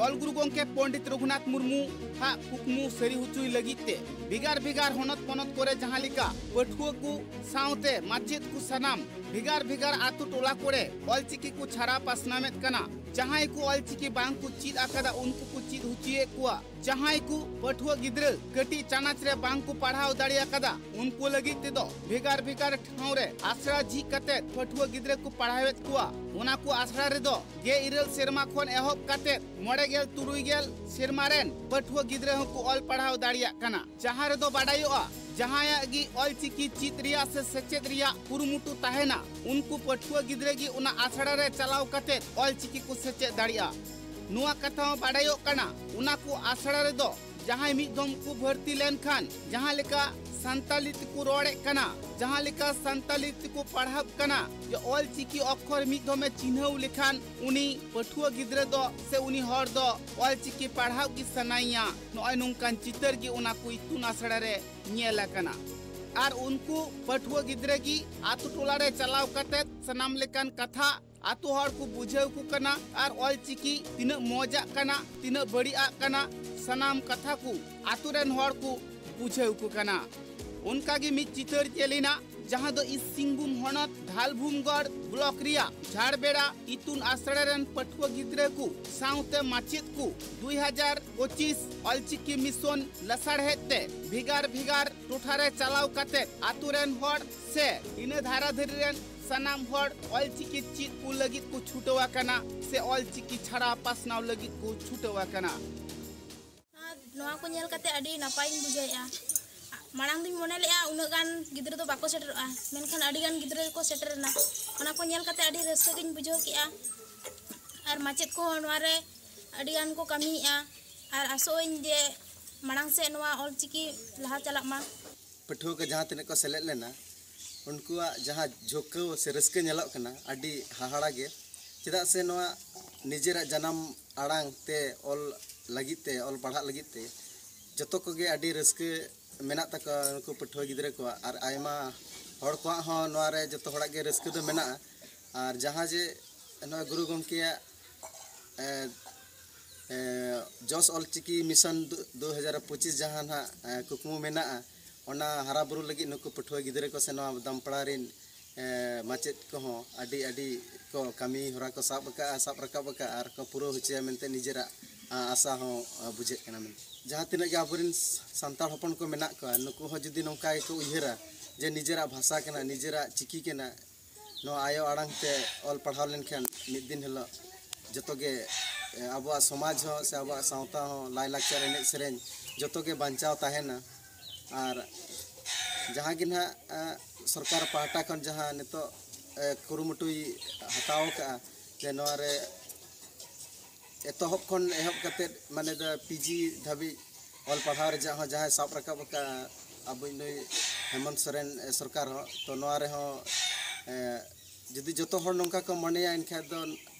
ᱚᱞ ᱜᱩᱨᱩ ᱜᱚᱢᱠᱮ ᱯᱚᱱᱰᱤᱛ ᱨᱚᱜᱷᱩᱱᱟᱛᱷ ᱢᱩᱨᱢᱩ ᱦᱟᱜ ᱠᱩᱠᱢᱩ ᱥᱟᱹᱨᱤ ᱦᱚᱪᱚᱭ ᱞᱟᱹᱜᱤᱫ ᱛᱮ ᱵᱷᱮᱜᱟᱨ ᱵᱷᱮᱜᱟᱨ ᱦᱚᱱᱚᱛ ᱯᱚᱱᱚᱛ ᱠᱚᱨᱮ ᱡᱟᱦᱟᱸ ᱞᱮᱠᱟ ᱯᱟᱹᱴᱷᱩᱣᱟᱹ ᱠᱚ ᱥᱟᱶᱛᱮ ᱢᱟᱪᱮᱫ ᱠᱚ ᱥᱟᱱᱟᱢ ᱵᱷᱮᱜᱟᱨ ᱵᱷᱮᱜᱟᱨ ᱟᱛᱳ ᱴᱚᱞᱟ ᱠᱚᱨᱮ ᱚᱞᱪᱤᱠᱤ ᱠᱚ ᱪᱷᱟᱨᱟ ᱯᱟᱥᱱᱟᱣᱮᱫ ᱠᱟᱱᱟ᱾ ᱡᱟᱦᱟᱸᱭ ᱠᱚ ᱚᱞᱪᱤᱠᱤ ᱵᱟᱝ ᱠᱚ ᱪᱮᱫ ᱟᱠᱟᱫᱟ, ᱩᱱᱠᱩ ᱠᱚ ᱪᱮᱫ ᱦᱚᱪᱚᱭᱮᱫ ᱠᱚᱣᱟ᱾ ᱡᱟᱦᱟᱸᱭ ᱠᱚ ᱯᱟᱹᱴᱷᱩᱣᱟᱹ ᱜᱤᱫᱽᱨᱟᱹ ᱠᱟᱹᱴᱤᱡ ᱪᱟᱱᱟᱪ ᱨᱮ ᱵᱟᱝ ᱠᱚ ᱯᱟᱲᱦᱟᱣ ᱫᱟᱲᱮ ᱟᱠᱟᱫᱟ, ᱩᱱᱠᱩ ᱞᱟᱹᱜᱤᱫ ᱛᱮᱫᱚ ᱵᱷᱮᱜᱟᱨ ᱵᱷᱮᱜᱟᱨ ᱴᱷᱟᱶ ᱨᱮ ᱟᱥᱲᱟ ᱡᱷᱤᱡ ᱠᱟᱛᱮ ᱯᱟᱹᱴᱷᱩᱣᱟᱹ ᱜᱤᱫᱽᱨᱟᱹ ᱠᱚ ᱯᱟᱲᱦᱟᱣᱮᱫ ᱠᱚᱣᱟ᱾ ᱚᱱᱟ ᱠᱚ ᱟᱥᱲᱟ ᱨᱮᱫᱚ ᱜᱮᱞ ᱤᱨᱟᱹᱞ ᱥᱮᱨᱢᱟ ᱠᱷᱚᱱ ᱮᱦᱚᱵ ᱠᱟᱛᱮ ᱢᱚᱬᱮ ᱜᱮᱞ ᱛᱩᱨᱩᱭ ᱜᱮᱞ ᱥᱮᱨᱢᱟ ᱨᱮᱱ ᱯᱟᱹᱴᱷᱩᱣᱟᱹ ᱜᱤᱫᱽᱨᱟᱹ ᱦᱚᱸᱠᱚ ᱚᱞ ᱯᱟᱲᱦᱟᱣ ᱫᱟᱲᱮᱭᱟᱜ ᱠᱟᱱᱟ᱾ ᱡᱟᱦᱟᱸ ᱨᱮᱫᱚ ᱵᱟᱰᱟᱭᱚᱜᱼᱟ, ᱡᱟᱦᱟᱸᱭᱟᱜ ᱜᱮ ᱚᱞᱪᱤᱠᱤ ᱪᱮᱫ ᱨᱮᱭᱟᱜ ᱥᱮ ᱥᱮᱪᱮᱫ ᱨᱮᱭᱟᱜ ᱠᱩᱨᱩᱢᱩᱴᱩ ᱛᱟᱦᱮᱱᱟ, ᱩᱱᱠᱩ ᱯᱟᱹᱴᱷᱩᱣᱟᱹ ᱜᱤᱫᱽᱨᱟᱹ ᱜᱮ ᱚᱱᱟ ᱟᱥᱲᱟ ᱨᱮ ᱪᱟᱞᱟᱣ ᱠᱟᱛᱮ ᱚᱞᱪᱤᱠᱤ ᱠᱚ ᱥᱮᱪᱮᱫ ᱫᱟᱲᱮᱭᱟᱜᱼᱟ᱾ ᱱᱚᱣᱟ ᱠᱟᱛᱷᱟ ᱦᱚᱸ ᱵᱟᱰᱟᱭᱚᱜ ᱠᱟᱱᱟ, ᱚᱱᱟ ᱠᱚ ᱟᱥᱲᱟ ᱨᱮᱫᱚ ᱡᱟᱦᱟᱸᱭ ᱢᱤᱫ ᱫᱷᱚᱢ ᱠᱚ ᱵᱷᱚᱨᱛᱤ ᱞᱮᱱᱠᱷᱟᱱ ᱡᱟᱦᱟᱸ ᱞᱮᱠᱟ ᱥᱟᱱᱛᱟᱞᱤ ᱛᱮᱠᱚ ᱨᱚᱲᱮᱫ ᱠᱟᱱᱟ, ᱡᱟᱦᱟᱸ ᱞᱮᱠᱟ ᱥᱟᱱᱛᱟᱞᱤ ᱛᱮᱠᱚ ᱯᱟᱲᱦᱟᱜ ᱠᱟᱱᱟ, ᱡᱮ ᱚᱞᱪᱤᱠᱤ ᱚᱠᱠᱷᱚᱨ ᱢᱤᱫ ᱫᱷᱚᱢᱮ ᱪᱤᱱᱦᱟᱹᱣ ᱞᱮᱠᱷᱟᱱ ᱩᱱᱤ ᱯᱟᱹᱴᱷᱩᱣᱟᱹ ᱜᱤᱫᱽᱨᱟᱹ ᱫᱚ ᱥᱮ ᱩᱱᱤ ᱦᱚᱲ ᱫᱚ ᱚᱞᱪᱤᱠᱤ ᱯᱟᱲᱦᱟᱣ ᱜᱮ ᱥᱟᱱᱟᱭᱮᱭᱟ᱾ ᱱᱚᱜᱼᱚᱭ ᱱᱚᱝᱠᱟᱱ ᱪᱤᱛᱟᱹᱨ ᱜᱮ ᱚᱱᱟ ᱠᱚ ᱤᱛᱩᱱ ᱟᱥᱲᱟ ᱨᱮ ᱧᱮᱞ ᱟᱠᱟᱱᱟ᱾ ᱟᱨ ᱩᱱᱠᱩ ᱯᱟᱹᱴᱷᱩᱣᱟᱹ ᱜᱤᱫᱽᱨᱟᱹ ᱜᱮ ᱟᱛᱳ ᱴᱚᱞᱟ ᱨᱮ ᱪᱟᱞᱟᱣ ᱠᱟᱛᱮ ᱥᱟᱱᱟᱢ ᱞᱮᱠᱟᱱ ᱠᱟᱛᱷᱟ ᱟᱛᱳ ᱦᱚᱲ ᱠᱚ ᱵᱩᱡᱷᱟᱹᱣ ᱠᱚ ᱠᱟᱱᱟ ᱟᱨ ᱚᱞᱪᱤᱠᱤ ᱛᱤᱱᱟᱹᱜ ᱢᱚᱡᱟᱜ ᱠᱟᱱᱟ, ᱛᱤᱱᱟᱹᱜ ᱵᱟᱹᱲᱤᱡᱟᱜ ᱠᱟᱱᱟ, ᱥᱟᱱᱟᱢ ᱠᱟᱛᱷᱟ ᱠᱚ ᱟᱛᱳ ᱨᱮᱱ ᱦᱚᱲ ᱠᱚ ᱵᱩᱡᱷᱟᱹᱣ ᱠᱚ ᱠᱟᱱᱟ᱾ ᱚᱱᱠᱟ ᱜᱮ ᱢᱤᱫ ᱪᱤᱛᱟᱹᱨ ᱧᱮᱞ ᱮᱱᱟ, ᱡᱟᱦᱟᱸ ᱫᱚ ᱤᱥᱴ ᱥᱤᱝᱵᱷᱩᱢ ᱦᱚᱱᱚᱛ ᱫᱷᱟᱞᱵᱷᱩᱢᱜᱚᱲ ᱵᱞᱚᱠ ᱨᱮᱭᱟᱜ ᱡᱷᱟᱲᱵᱮᱲᱟ ᱤᱛᱩᱱ ᱟᱥᱲᱟ ᱨᱮᱱ ᱯᱟᱹᱴᱷᱩᱣᱟᱹ ᱜᱤᱫᱽᱨᱟᱹ ᱠᱚ ᱥᱟᱶᱛᱮ ᱢᱟᱪᱮᱫ ᱠᱚ ᱫᱩᱭ ᱦᱟᱡᱟᱨ ᱯᱚᱸᱪᱤᱥ ᱚᱞᱪᱤᱠᱤ ᱢᱤᱥᱚᱱ ᱞᱟᱥᱟᱲᱦᱮᱫ ᱛᱮ ᱵᱷᱮᱜᱟᱨ ᱵᱷᱮᱜᱟᱨ ᱴᱚᱴᱷᱟ ᱨᱮ ᱪᱟᱞᱟᱣ ᱠᱟᱛᱮ ᱟᱛᱳ ᱨᱮᱱ ᱦᱚᱲ ᱥᱮ ᱤᱱᱟᱹ ᱫᱷᱟᱨᱟ ᱫᱷᱟᱹᱨᱤ ᱨᱮᱱ ᱥᱟᱱᱟᱢ ᱦᱚᱲ ᱚᱞᱪᱤᱠᱤ ᱪᱮᱫ ᱠᱚ ᱞᱟᱹᱜᱤᱫ ᱠᱚ ᱪᱷᱩᱴᱟᱹᱣ ᱟᱠᱟᱱᱟ ᱥᱮ ᱚᱞᱪᱤᱠᱤ ᱪᱷᱟᱲᱟ ᱯᱟᱥᱱᱟᱣ ᱞᱟᱹᱜᱤᱫ ᱠᱚ ᱪᱷᱩᱴᱟᱹᱣ ᱟᱠᱟᱱᱟ᱾ ᱟᱨ ᱱᱚᱣᱟ ᱠᱚ ᱧᱮᱞ ᱠᱟᱛᱮ ᱟᱹᱰᱤ ᱱᱟᱯᱟᱭᱤᱧ ᱵᱩᱡᱷᱟᱹᱣᱮᱫᱼᱟ᱾ ᱢᱟᱲᱟᱝ ᱫᱚᱧ ᱢᱚᱱᱮ ᱞᱮᱫᱼᱟ ᱩᱱᱟᱹᱜ ᱜᱟᱱ ᱜᱤᱫᱽᱨᱟᱹ ᱫᱚ ᱵᱟᱠᱚ ᱥᱮᱴᱮᱨᱚᱜᱼᱟ, ᱢᱮᱱᱠᱷᱟᱱ ᱟᱹᱰᱤ ᱜᱟᱱ ᱜᱤᱫᱽᱨᱟᱹ ᱜᱮᱠᱚ ᱥᱮᱴᱮᱨᱮᱱᱟ᱾ ᱚᱱᱟ ᱠᱚ ᱧᱮᱞ ᱠᱟᱛᱮ ᱟᱹᱰᱤ ᱨᱟᱹᱥᱠᱟᱹ ᱜᱤᱧ ᱵᱩᱡᱷᱟᱹᱣ ᱠᱮᱫᱼᱟ᱾ ᱟᱨ ᱢᱟᱪᱮᱫ ᱠᱚᱦᱚᱸ ᱱᱚᱣᱟ ᱨᱮ ᱟᱹᱰᱤ ᱜᱟᱱ ᱠᱚ ᱠᱟᱹᱢᱤᱭᱮᱫᱼᱟ᱾ ᱟᱨ ᱟᱥᱚᱜ ᱟᱹᱧ ᱡᱮ ᱢᱟᱲᱟᱝ ᱥᱮᱫ ᱱᱚᱣᱟ ᱚᱞᱪᱤᱠᱤ ᱞᱟᱦᱟ ᱪᱟᱞᱟᱜ ᱢᱟ᱾ ᱯᱟᱹᱴᱷᱩᱣᱟᱹ ᱠᱚ ᱡᱟᱦᱟᱸ ᱛᱤᱱᱟᱹᱜ ᱠᱚ ᱥᱮᱞᱮᱫ ᱞᱮᱱᱟ, ᱩᱱᱠᱩᱣᱟᱜ ᱡᱟᱦᱟᱸ ᱡᱷᱩᱸᱠᱟᱹᱣ ᱥᱮ ᱨᱟᱹᱥᱠᱟᱹ ᱧᱮᱞᱚᱜ ᱠᱟᱱᱟ, ᱟᱹᱰᱤ ᱦᱟᱦᱟᱲᱟ ᱜᱮ᱾ ᱪᱮᱫᱟᱜ ᱥᱮ ᱱᱚᱣᱟ ᱱᱤᱡᱮᱨᱟᱜ ᱡᱟᱱᱟᱢ ᱟᱲᱟᱝ ᱛᱮ ᱚᱞ ᱞᱟᱹᱜᱤᱫ ᱛᱮ, ᱚᱞ ᱯᱟᱲᱦᱟᱜ ᱞᱟᱹᱜᱤᱫ ᱛᱮ ᱡᱚᱛᱚ ᱠᱚᱜᱮ ᱟᱹᱰᱤ ᱨᱟᱹᱥᱠᱟᱹ ᱢᱮᱱᱟᱜ ᱛᱟᱠᱚᱣᱟ ᱩᱱᱠᱩ ᱯᱟᱹᱴᱷᱩᱣᱟᱹ ᱜᱤᱫᱽᱨᱟᱹ ᱠᱚᱣᱟᱜ, ᱟᱨ ᱟᱭᱢᱟ ᱦᱚᱲ ᱠᱚᱣᱟᱜ ᱦᱚᱸ ᱱᱚᱣᱟ ᱨᱮ ᱡᱚᱛᱚ ᱦᱚᱲᱟᱜ ᱜᱮ ᱨᱟᱹᱥᱠᱟᱹ ᱫᱚ ᱢᱮᱱᱟᱜᱼᱟ᱾ ᱟᱨ ᱡᱟᱦᱟᱸ ᱡᱮ ᱱᱚᱣᱟ ᱜᱩᱨᱩ ᱜᱚᱢᱠᱮᱭᱟᱜ, ᱮ, ᱮ, ᱡᱚᱥ ᱚᱞᱪᱤᱠᱤ ᱢᱤᱥᱚᱱ ᱫᱩ-, ᱫᱩ ᱦᱟᱡᱟᱨ ᱯᱚᱸᱪᱤᱥ ᱡᱟᱦᱟᱸ ᱱᱟᱦᱟᱜ, ᱮ, ᱠᱩᱠᱢᱩ ᱢᱮᱱᱟᱜᱼᱟ, ᱚᱱᱟ ᱦᱟᱨᱟ ᱵᱩᱨᱩ ᱞᱟᱹᱜᱤᱫ ᱱᱩᱠᱩ ᱯᱟᱹᱴᱷᱩᱣᱟᱹ ᱜᱤᱫᱽᱨᱟᱹ ᱠᱚ ᱥᱮ ᱱᱚᱣᱟ ᱫᱟᱢᱯᱟᱲᱟ ᱨᱤᱱ, ᱮ, ᱢᱟᱪᱮᱫ ᱠᱚᱦᱚᱸ ᱟᱹᱰᱤ, ᱟᱹᱰᱤ ᱠᱚ ᱠᱟᱹᱢᱤ ᱦᱚᱨᱟ ᱠᱚ ᱥᱟᱵ ᱟᱠᱟᱫᱼᱟ, ᱥᱟᱵ ᱨᱟᱠᱟᱵ ᱟᱠᱟᱫᱼᱟ, ᱟᱨ ᱠᱚ ᱯᱩᱨᱟᱹᱣ ᱦᱚᱪᱚᱭᱟ ᱢᱮᱱᱛᱮ ᱱᱤᱡᱮᱨᱟᱜ, ᱟ, ᱟᱥᱟ ᱦᱚᱸ, ᱟ, ᱵᱩᱡᱷᱟᱹᱜ ᱠᱟᱱᱟ ᱢᱮᱱᱛᱮ᱾ ᱡᱟᱦᱟᱸ ᱛᱤᱱᱟᱹᱜ ᱜᱮ ᱟᱵᱚᱨᱮᱱ ᱥᱟᱱᱛᱟᱲ ᱦᱚᱯᱚᱱ ᱠᱚ ᱢᱮᱱᱟᱜ ᱠᱚᱣᱟ, ᱱᱩᱠᱩ ᱦᱚᱸ ᱡᱩᱫᱤ ᱱᱚᱝᱠᱟ ᱜᱮᱠᱚ ᱩᱭᱦᱟᱹᱨᱟ ᱡᱮ ᱱᱤᱡᱮᱨᱟᱜ ᱵᱷᱟᱥᱟ ᱠᱟᱱᱟ, ᱱᱤᱡᱮᱨᱟᱜ ᱪᱤᱠᱤ ᱠᱟᱱᱟ, ᱱᱚᱣᱟ ᱟᱭᱳ ᱟᱲᱟᱝ ᱛᱮ ᱚᱞ ᱯᱟᱲᱦᱟᱣ ᱞᱮᱱᱠᱷᱟᱱ ᱢᱤᱫ ᱫᱤᱱ ᱦᱤᱞᱳᱜ ᱡᱚᱛᱚ ᱜᱮ, ᱮ, ᱟᱵᱚᱣᱟᱜ ᱥᱚᱢᱟᱡᱽ ᱦᱚᱸ ᱥᱮ ᱟᱵᱚᱣᱟᱜ ᱥᱟᱶᱛᱟ ᱦᱚᱸ, ᱞᱟᱭᱼᱞᱟᱠᱪᱟᱨ, ᱮᱱᱮᱡ ᱥᱮᱨᱮᱧ ᱡᱚᱛᱚ ᱜᱮ ᱵᱟᱧᱪᱟᱣ ᱛᱟᱦᱮᱱᱟ᱾ ᱟᱨ ᱡᱟᱦᱟᱸ ᱜᱮ ᱱᱟᱦᱟᱜ, ᱮ, ᱥᱚᱨᱠᱟᱨ ᱯᱟᱦᱴᱟ ᱠᱷᱚᱱ ᱡᱟᱦᱟᱸ ᱱᱤᱛᱚᱜ, ᱮ, ᱠᱩᱨᱩᱢᱩᱴᱩᱭ ᱦᱟᱛᱟᱣ ᱟᱠᱟᱫᱼᱟ ᱡᱮ ᱱᱚᱣᱟ ᱨᱮ ᱮᱛᱚᱦᱚᱵ ᱠᱷᱚᱱ ᱮᱦᱚᱵ ᱠᱟᱛᱮᱫ, ᱢᱟᱱᱮ ᱫᱚ ᱯᱤ ᱡᱤ ᱫᱷᱟᱹᱵᱤᱡ ᱚᱞ ᱯᱟᱲᱦᱟᱣ ᱨᱮᱭᱟᱜ ᱦᱚᱸ ᱡᱟᱦᱟᱸᱭ ᱥᱟᱵ ᱨᱟᱠᱟᱵ ᱟᱠᱟᱫᱼᱟ ᱟᱵᱚ ᱱᱩᱭ ᱦᱮᱢᱚᱱᱛ ᱥᱚᱨᱮᱱ, ᱮ, ᱥᱚᱨᱠᱟᱨ ᱦᱚᱸ, ᱛᱚ ᱱᱚᱣᱟ ᱨᱮᱦᱚᱸ, ᱮ, ᱡᱩᱫᱤ ᱡᱚᱛᱚ ᱦᱚᱲ ᱱᱚᱝᱠᱟ ᱠᱚ ᱢᱚᱱᱮᱭᱟ, ᱮᱱᱠᱷᱟᱱ ᱫᱚ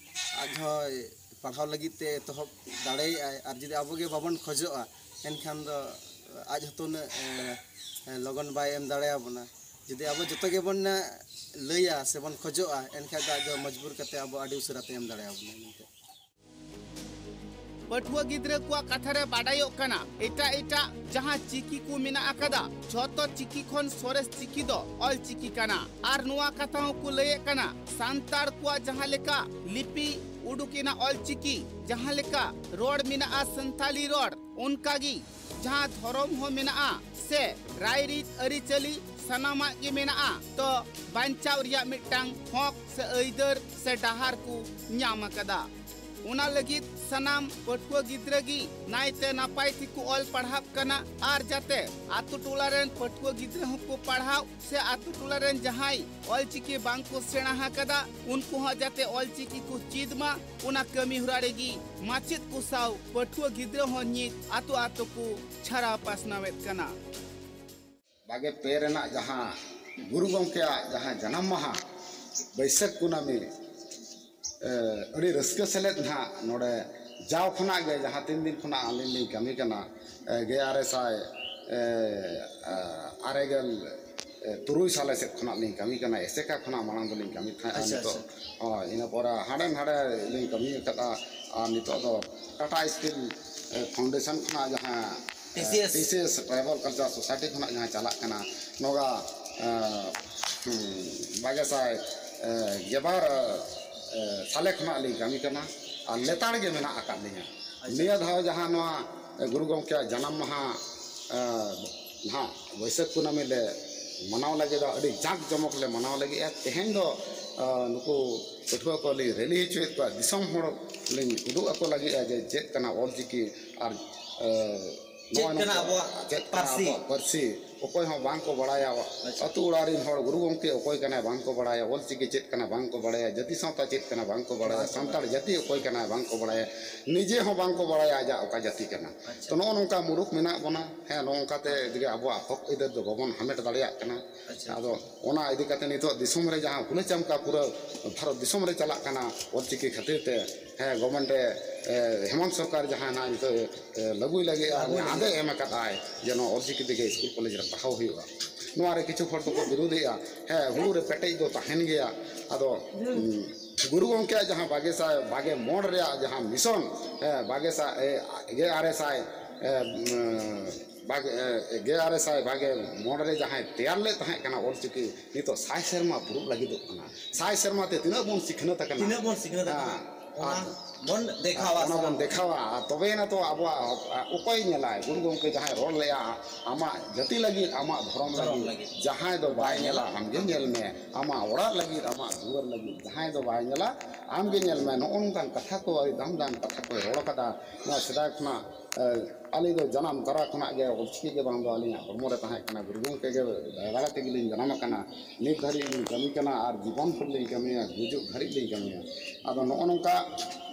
ᱟᱡ ᱦᱚᱸᱭ ᱯᱟᱲᱦᱟᱣ ᱞᱟᱹᱜᱤᱫ ᱛᱮ ᱮᱛᱚᱦᱚᱵ ᱫᱟᱲᱮᱭᱟᱜᱼᱟᱭ᱾ ᱟᱨ ᱡᱩᱫᱤ ᱟᱵᱚ ᱜᱮ ᱵᱟᱵᱚᱱ ᱠᱷᱚᱡᱚᱜᱼᱟ, ᱮᱱᱠᱷᱟᱱ ᱫᱚ ᱟᱡ ᱦᱚᱸᱛᱚ ᱩᱱᱟᱹᱜ, ᱮ, ᱮ, ᱞᱚᱜᱚᱱ ᱵᱟᱭ ᱮᱢ ᱫᱟᱲᱮᱭᱟᱵᱚᱱᱟ᱾ ᱡᱩᱫᱤ ᱟᱵᱚ ᱡᱚᱛᱚ ᱜᱮᱵᱚᱱ, ᱮ, ᱞᱟᱹᱭᱟ ᱥᱮᱵᱚᱱ ᱠᱷᱚᱡᱚᱜᱼᱟ, ᱮᱱᱠᱷᱟᱱ ᱫᱚ ᱟᱡ ᱫᱚ ᱢᱚᱡᱽᱵᱩᱨ ᱠᱟᱛᱮ ᱟᱵᱚ ᱟᱹᱰᱤ ᱩᱥᱟᱹᱨᱟ ᱛᱮ ᱮᱢ ᱫᱟᱲᱮᱭᱟᱵᱚᱱᱟ ᱢᱮᱱᱛᱮ᱾ ᱯᱟᱹᱴᱷᱩᱣᱟᱹ ᱜᱤᱫᱽᱨᱟᱹ ᱠᱚᱣᱟᱜ ᱠᱟᱛᱷᱟ ᱨᱮ ᱵᱟᱰᱟᱭᱚᱜ ᱠᱟᱱᱟ, ᱮᱴᱟᱜ ᱮᱴᱟᱜ ᱡᱟᱦᱟᱸ ᱪᱤᱠᱤ ᱠᱚ ᱢᱮᱱᱟᱜ ᱟᱠᱟᱫᱟ, ᱡᱷᱚᱛᱚ ᱪᱤᱠᱤ ᱠᱷᱚᱱ ᱥᱚᱨᱮᱥ ᱪᱤᱠᱤ ᱫᱚ ᱚᱞ ᱪᱤᱠᱤ ᱠᱟᱱᱟ᱾ ᱟᱨ ᱱᱚᱣᱟ ᱠᱟᱛᱷᱟ ᱦᱚᱸᱠᱚ ᱞᱟᱹᱭᱮᱫ ᱠᱟᱱᱟ, ᱥᱟᱱᱛᱟᱲ ᱠᱚᱣᱟᱜ ᱡᱟᱦᱟᱸ ᱞᱮᱠᱟ ᱞᱤᱯᱤ ᱩᱰᱩᱠ ᱮᱱᱟ ᱚᱞ ᱪᱤᱠᱤ, ᱡᱟᱦᱟᱸ ᱞᱮᱠᱟ ᱨᱚᱲ ᱢᱮᱱᱟᱜᱼᱟ ᱥᱟᱱᱛᱟᱞᱤ ᱨᱚᱲ, ᱚᱱᱠᱟ ᱜᱮ ᱡᱟᱦᱟᱸ ᱫᱷᱚᱨᱚᱢ ᱦᱚᱸ ᱢᱮᱱᱟᱜᱼᱟ ᱥᱮ ᱨᱟᱭᱨᱤᱛ ᱟᱹᱨᱤᱪᱟᱹᱞᱤ ᱥᱟᱱᱟᱢᱟᱜ ᱜᱮ ᱢᱮᱱᱟᱜᱼᱟ, ᱛᱚ ᱵᱟᱧᱪᱟᱣ ᱨᱮᱭᱟᱜ ᱢᱤᱫᱴᱟᱝ ᱦᱚᱠ ᱥᱮ ᱟᱹᱭᱫᱟᱹᱨ ᱥᱮ ᱰᱟᱦᱟᱨ ᱠᱚ ᱧᱟᱢ ᱟᱠᱟᱫᱟ᱾ ᱚᱱᱟ ᱞᱟᱹᱜᱤᱫ ᱥᱟᱱᱟᱢ ᱯᱟᱹᱴᱷᱩᱣᱟᱹ ᱜᱤᱫᱽᱨᱟᱹ ᱜᱮ ᱱᱟᱭᱛᱮ ᱱᱟᱯᱟᱭ ᱛᱮᱠᱚ ᱚᱞ ᱯᱟᱲᱦᱟᱜ ᱠᱟᱱᱟ ᱟᱨ ᱡᱟᱛᱮ ᱟᱛᱳ ᱴᱚᱞᱟ ᱨᱮᱱ ᱯᱟᱹᱴᱷᱩᱣᱟᱹ ᱜᱤᱫᱽᱨᱟᱹ ᱦᱚᱸᱠᱚ ᱯᱟᱲᱦᱟᱣ ᱥᱮ ᱟᱛᱳ ᱴᱚᱞᱟ ᱨᱮᱱ ᱡᱟᱦᱟᱸᱭ ᱚᱞᱪᱤᱠᱤ ᱵᱟᱝ ᱠᱚ ᱥᱮᱬᱟ ᱟᱠᱟᱫᱟ, ᱩᱱᱠᱩ ᱦᱚᱸ ᱡᱟᱛᱮ ᱚᱞᱪᱤᱠᱤ ᱠᱚ ᱪᱮᱫ ᱢᱟ, ᱚᱱᱟ ᱠᱟᱹᱢᱤ ᱦᱚᱨᱟ ᱨᱮᱜᱮ ᱢᱟᱪᱮᱫ ᱠᱚ ᱥᱟᱶ ᱯᱟᱹᱴᱷᱩᱣᱟᱹ ᱜᱤᱫᱽᱨᱟᱹ ᱦᱚᱸ ᱱᱤᱛ ᱟᱛᱳ ᱟᱛᱳ ᱠᱚ ᱪᱷᱟᱨᱟᱣ ᱯᱟᱥᱱᱟᱣᱮᱫ ᱠᱟᱱᱟ᱾ ᱵᱟᱜᱮ ᱯᱮ ᱨᱮᱱᱟᱜ ᱡᱟᱦᱟᱸ ᱜᱩᱨᱩ ᱜᱚᱢᱠᱮᱭᱟᱜ ᱡᱟᱦᱟᱸ ᱡᱟᱱᱟᱢ ᱢᱟᱦᱟ ᱵᱟᱹᱭᱥᱟᱹᱠᱷ ᱠᱩᱱᱟᱹᱢᱤ, ᱮ, ᱟᱹᱰᱤ ᱨᱟᱹᱥᱠᱟᱹ ᱥᱮᱞᱮᱫ ᱱᱟᱦᱟᱜ ᱱᱚᱰᱮ ᱡᱟᱣ ᱠᱷᱚᱱᱟᱜ ᱜᱮ ᱡᱟᱦᱟᱸ ᱛᱤᱱ ᱫᱤᱱ ᱠᱷᱚᱱᱟᱜ ᱟᱹᱞᱤᱧ ᱞᱤᱧ ᱠᱟᱹᱢᱤ ᱠᱟᱱᱟ, ᱮ, ᱜᱮᱞ ᱟᱨᱮ ᱥᱟᱭ, ᱮ, ᱮ, ᱟᱨᱮ ᱜᱮᱞ ᱛᱩᱨᱩᱭ ᱥᱟᱞᱮ ᱥᱮᱫ ᱠᱷᱚᱱᱟᱜ ᱞᱤᱧ ᱠᱟᱹᱢᱤ ᱠᱟᱱᱟ᱾ ᱮᱥᱮᱠᱟ ᱠᱷᱚᱱᱟᱜ ᱢᱟᱲᱟᱝ ᱫᱚᱞᱤᱧ ᱠᱟᱹᱢᱤ ᱛᱟᱦᱮᱸᱫ᱾ ᱟᱪᱪᱷᱟ, ᱱᱤᱛᱚᱜ ᱟᱪᱪᱷᱟ᱾ ᱦᱳᱭ, ᱤᱱᱟᱹ ᱯᱚᱨᱮ ᱦᱟᱸᱰᱮ ᱱᱟᱰᱮ ᱞᱤᱧ ᱠᱟᱹᱢᱤ ᱟᱠᱟᱫᱼᱟ᱾ ᱟᱨ ᱱᱤᱛᱚᱜ ᱫᱚ ᱴᱟᱴᱟ ᱥᱴᱤᱞ, ᱮ, ᱯᱷᱟᱣᱩᱱᱰᱮᱥᱚᱱ ᱠᱷᱚᱱᱟᱜ ᱡᱟᱦᱟᱸ, ᱮ, T C S. T C S, tribal culture society ᱠᱷᱚᱱᱟᱜ ᱡᱟᱦᱟᱸ ᱪᱟᱞᱟᱜ ᱠᱟᱱᱟ, ᱱᱚᱣᱟ, ᱮ, ᱦᱩᱸ, ᱵᱟᱜᱮ ᱥᱟᱭ, ᱮ, ᱜᱮᱵᱟᱨ, ᱮ, ᱥᱟᱞᱮ ᱠᱷᱚᱱᱟᱜ ᱞᱤᱧ ᱠᱟᱹᱢᱤ ᱠᱟᱱᱟ᱾ ᱟᱨ ᱞᱮᱛᱟᱲ ᱜᱮ ᱢᱮᱱᱟᱜ ᱟᱠᱟᱫ ᱞᱤᱧᱟ᱾ ᱱᱤᱭᱟᱹ ᱫᱷᱟᱣ ᱡᱟᱦᱟᱸ ᱱᱚᱣᱟ ᱜᱩᱨᱩ ᱜᱚᱢᱠᱮᱭᱟᱜ ᱡᱟᱱᱟᱢ ᱢᱟᱦᱟ, ᱮ, ᱱᱟᱦᱟᱜ ᱵᱟᱹᱭᱥᱟᱹᱠᱷ ᱠᱩᱱᱟᱹᱢᱤ ᱞᱮ ᱢᱟᱱᱟᱣ ᱞᱟᱹᱜᱤᱫ ᱫᱚ, ᱟᱹᱰᱤ ᱡᱟᱸᱠ ᱡᱚᱢᱚᱠ ᱞᱮ ᱢᱟᱱᱟᱣ ᱞᱟᱹᱜᱤᱫᱼᱟ᱾ ᱛᱮᱦᱮᱧ ᱫᱚ, ᱮ, ᱱᱩᱠᱩ ᱯᱟᱹᱴᱷᱩᱣᱟᱹ ᱠᱚ ᱞᱤᱧ ᱨᱮᱞᱤ ᱦᱚᱪᱚᱭᱮᱫ ᱠᱚᱣᱟ, ᱫᱤᱥᱚᱢ ᱦᱚᱲ ᱞᱤᱧ ᱩᱫᱩᱜ ᱟᱠᱚ ᱞᱟᱹᱜᱤᱫᱼᱟ ᱡᱮ ᱪᱮᱫ ᱠᱟᱱᱟ ᱚᱞᱪᱤᱠᱤ ᱟᱨ, ᱮ, ᱪᱮᱫ ᱱᱚᱜᱼᱚᱭ ᱠᱟᱱᱟ ᱱᱚᱝᱠᱟ ᱟᱵᱚᱣᱟᱜ ᱪᱮᱫ ᱠᱟᱱᱟ ᱯᱟᱹᱨᱥᱤ? ᱟᱵᱚᱣᱟᱜ ᱯᱟᱹᱨᱥᱤ, ᱚᱠᱚᱭ ᱦᱚᱸ ᱵᱟᱝ ᱠᱚ ᱵᱟᱲᱟᱭᱟ᱾ ᱟᱪᱪᱷᱟ᱾ ᱟᱹᱛᱩ ᱚᱲᱟᱜ ᱨᱮᱱ ᱦᱚᱲ ᱜᱩᱨᱩ ᱜᱚᱢᱠᱮ ᱚᱠᱚᱭ ᱠᱟᱱᱟᱭ ᱵᱟᱝ ᱠᱚ ᱵᱟᱲᱟᱭᱟ, ᱚᱞᱪᱤᱠᱤ ᱪᱮᱫ ᱠᱟᱱᱟ ᱵᱟᱝ ᱠᱚ ᱵᱟᱲᱟᱭᱟ, ᱡᱟᱹᱛᱤ ᱥᱟᱶᱛᱟ ᱪᱮᱫ ᱠᱟᱱᱟ ᱵᱟᱝ ᱠᱚ ᱵᱟᱲᱟᱭᱟ, ᱵᱟᱝ ᱠᱚ ᱥᱟᱱᱛᱟᱲ ᱵᱟᱲᱟᱭᱟ᱾ ᱡᱟᱹᱛᱤ ᱚᱠᱚᱭ ᱠᱟᱱᱟᱭ ᱵᱟᱝ ᱠᱚ ᱵᱟᱲᱟᱭᱟ, ᱱᱤᱡᱮ ᱦᱚᱸ ᱵᱟᱝ ᱠᱚ ᱵᱟᱲᱟᱭᱟ ᱟᱡᱟᱜ ᱚᱠᱟ ᱡᱟᱹᱛᱤ ᱠᱟᱱᱟ᱾ ᱟᱪᱪᱷᱟ᱾ ᱛᱚ ᱱᱚᱜᱼᱚ ᱱᱚᱝᱠᱟ ᱢᱩᱨᱩᱠ ᱢᱮᱱᱟᱜ ᱵᱚᱱᱟ᱾ ᱦᱮᱸ, ᱱᱚᱜᱼᱚ ᱱᱚᱝᱠᱟ ᱛᱮ ᱡᱩᱫᱤ ᱟᱵᱚᱣᱟᱜ ᱦᱚᱠ ᱟᱹᱭᱫᱟᱹᱨ ᱫᱚ ᱵᱟᱵᱚᱱ ᱦᱟᱢᱮᱴ ᱫᱟᱲᱮᱭᱟᱜ ᱠᱟᱱᱟ᱾ ᱟᱪᱪᱷᱟ᱾ ᱟᱫᱚ ᱚᱱᱟ ᱤᱫᱤ ᱠᱟᱛᱮ ᱱᱤᱛᱚᱜ ᱫᱤᱥᱚᱢ ᱨᱮ ᱡᱟᱦᱟᱸ ᱦᱩᱞᱟᱹ ᱪᱟᱢᱠᱟ ᱯᱩᱨᱟᱹ ᱵᱷᱟᱨᱚᱛ ᱫᱤᱥᱚᱢ ᱨᱮ ᱪᱟᱞᱟᱜ ᱠᱟᱱᱟ ᱚᱞᱪᱤᱠᱤ ᱠᱷᱟᱹᱛᱤᱨ ᱛᱮ, ᱦᱮᱸ, ᱜᱚᱵᱷᱚᱨᱱᱢᱮᱱᱴ ᱨᱮ, ᱮ, ᱦᱮᱢᱚᱱᱛ ᱥᱚᱨᱠᱟᱨ ᱡᱟᱦᱟᱸ ᱱᱟᱜ ᱱᱤᱛᱚᱜ, ᱮ, ᱞᱟᱹᱜᱩᱭ ᱞᱟᱹᱜᱤᱫ ᱟᱨ ᱞᱟᱹᱜᱩᱭ ᱞᱟᱹᱜᱤᱫ᱾ ᱟᱫᱮ ᱮᱢ ᱟᱠᱟᱫᱟᱭ ᱡᱮ ᱱᱚᱣᱟ ᱚᱞᱪᱤᱠᱤ ᱛᱮᱜᱮ ᱥᱠᱩᱞ ᱠᱚᱞᱮᱡᱽ ᱨᱮ ᱯᱟᱲᱦᱟᱣ ᱦᱩᱭᱩᱜᱼᱟ᱾ ᱱᱚᱣᱟ ᱨᱮ ᱠᱤᱪᱷᱩ ᱦᱚᱲ ᱫᱚᱠᱚ ᱵᱤᱨᱳᱫᱮᱜᱼᱟ᱾ ᱦᱮᱸ, ᱦᱩᱲᱩ ᱨᱮ ᱯᱮᱴᱮᱡ ᱫᱚ ᱛᱟᱦᱮᱱ ᱜᱮᱭᱟ᱾ ᱟᱫᱚ, ᱩᱸ, ᱜᱩᱨᱩ ᱜᱚᱢᱠᱮᱭᱟᱜ ᱡᱟᱦᱟᱸ ᱵᱟᱜᱮ ᱥᱟᱭ ᱵᱟᱜᱮ ᱢᱚᱬ ᱨᱮᱭᱟᱜ ᱡᱟᱦᱟᱸ ᱢᱤᱥᱚᱱ, ᱦᱮᱸ, ᱵᱟᱜᱮ ᱥᱟᱭ, ᱮ, ᱜᱮ ᱟᱨᱮ ᱥᱟᱭ, ᱮ, ᱩᱸ, ᱵᱟᱜᱮ, ᱮ, ᱜᱮ ᱟᱨᱮ ᱥᱟᱭ ᱵᱟᱜᱮ ᱢᱚᱬ ᱨᱮ ᱡᱟᱦᱟᱸᱭ ᱛᱮᱭᱟᱨ ᱞᱮᱫ ᱛᱟᱦᱮᱸ ᱠᱟᱱᱟ ᱚᱞᱪᱤᱠᱤ, ᱱᱤᱛᱚᱜ ᱥᱟᱭ ᱥᱮᱨᱢᱟ ᱯᱩᱨᱩᱵ ᱞᱟᱹᱜᱤᱫᱚᱜ ᱠᱟᱱᱟ᱾ ᱥᱟᱭ ᱥᱮᱨᱢᱟ ᱛᱮ ᱛᱤᱱᱟᱹᱜ ᱵᱚᱱ ᱥᱤᱠᱷᱱᱟᱹᱛ ᱟᱠᱟᱱᱟ? ᱛᱤᱱᱟᱹᱜ ᱵᱚᱱ ᱥᱤᱠᱷᱱᱟᱹᱛ ᱟᱠᱟᱱᱟ? ᱦᱮᱸ, ᱚᱱᱟ ᱟᱨ ᱵᱚᱱ ᱫᱮᱠᱷᱟᱣᱟ, ᱚᱱᱟ ᱵᱚᱱ ᱫᱮᱠᱷᱟᱣᱟ᱾ ᱟᱨ ᱛᱚᱵᱮᱭᱮᱱᱟ ᱛᱚ ᱟᱵᱚᱣᱟᱜ, ᱚᱠᱚᱭ ᱧᱮᱞᱟᱭ? ᱜᱩᱨᱩ ᱜᱚᱢᱠᱮ ᱡᱟᱦᱟᱸᱭ ᱨᱚᱲ ᱞᱮᱜᱼᱟ, ᱟᱢᱟᱜ ᱡᱟᱹᱛᱤ ᱞᱟᱹᱜᱤᱫ, ᱟᱢᱟᱜ ᱫᱷᱚᱨᱚᱢ ᱫᱷᱚᱨᱚᱢ ᱞᱟᱹᱜᱤᱫ, ᱞᱟᱹᱜᱤᱫ᱾ ᱡᱟᱦᱟᱸᱭ ᱫᱚ ᱵᱟᱭ ᱧᱮᱞᱟ, ᱟᱢᱜᱮ ᱧᱮᱞ ᱢᱮ᱾ ᱟᱢᱟᱜ ᱚᱲᱟᱜ ᱞᱟᱹᱜᱤᱫ, ᱟᱢᱟᱜ ᱫᱩᱣᱟᱹᱨ ᱞᱟᱹᱜᱤᱫ, ᱡᱟᱦᱟᱸᱭ ᱫᱚ ᱵᱟᱭ ᱧᱮᱞᱟ, ᱟᱢᱜᱮ ᱧᱮᱞ ᱢᱮ᱾ ᱱᱚᱜᱼᱚ ᱱᱚᱝᱠᱟᱱ ᱠᱟᱛᱷᱟ ᱠᱚ, ᱟᱹᱰᱤ ᱫᱟᱢ ᱫᱟᱢ ᱠᱟᱛᱷᱟ ᱠᱚᱭ ᱨᱚᱲ ᱠᱟᱫᱟ᱾ ᱱᱚᱣᱟ ᱥᱮᱫᱟᱭ ᱠᱷᱚᱱᱟᱜ, ᱮ, ᱟᱞᱮ ᱫᱚ ᱡᱟᱱᱟᱢ ᱛᱚᱨᱟ ᱠᱷᱚᱱᱟᱜ ᱜᱮ ᱚᱞᱪᱤᱠᱤ ᱜᱮ ᱵᱟᱝ ᱫᱚ ᱟᱹᱞᱤᱧᱟᱜ ᱦᱚᱲᱢᱚ ᱨᱮ ᱛᱟᱦᱮᱸ ᱠᱟᱱᱟ᱾ ᱜᱩᱨᱩ ᱜᱚᱢᱠᱮ ᱜᱮ ᱫᱟᱭᱟ ᱫᱟᱲᱮ ᱛᱮᱜᱮ ᱞᱤᱧ ᱡᱟᱱᱟᱢ ᱟᱠᱟᱱᱟ᱾ ᱱᱤᱛ ᱫᱷᱟᱹᱨᱤᱡ ᱞᱤᱧ ᱠᱟᱹᱢᱤ ᱠᱟᱱᱟ ᱟᱨ ᱡᱤᱵᱚᱱ ᱵᱷᱳᱨ ᱞᱤᱧ ᱠᱟᱹᱢᱤᱭᱟ, ᱜᱩᱡᱩᱜ ᱫᱷᱟᱹᱨᱤᱡ ᱞᱤᱧ ᱠᱟᱹᱢᱤᱭᱟ᱾ ᱟᱫᱚ ᱱᱚᱜᱼᱚ ᱱᱚᱝᱠᱟ,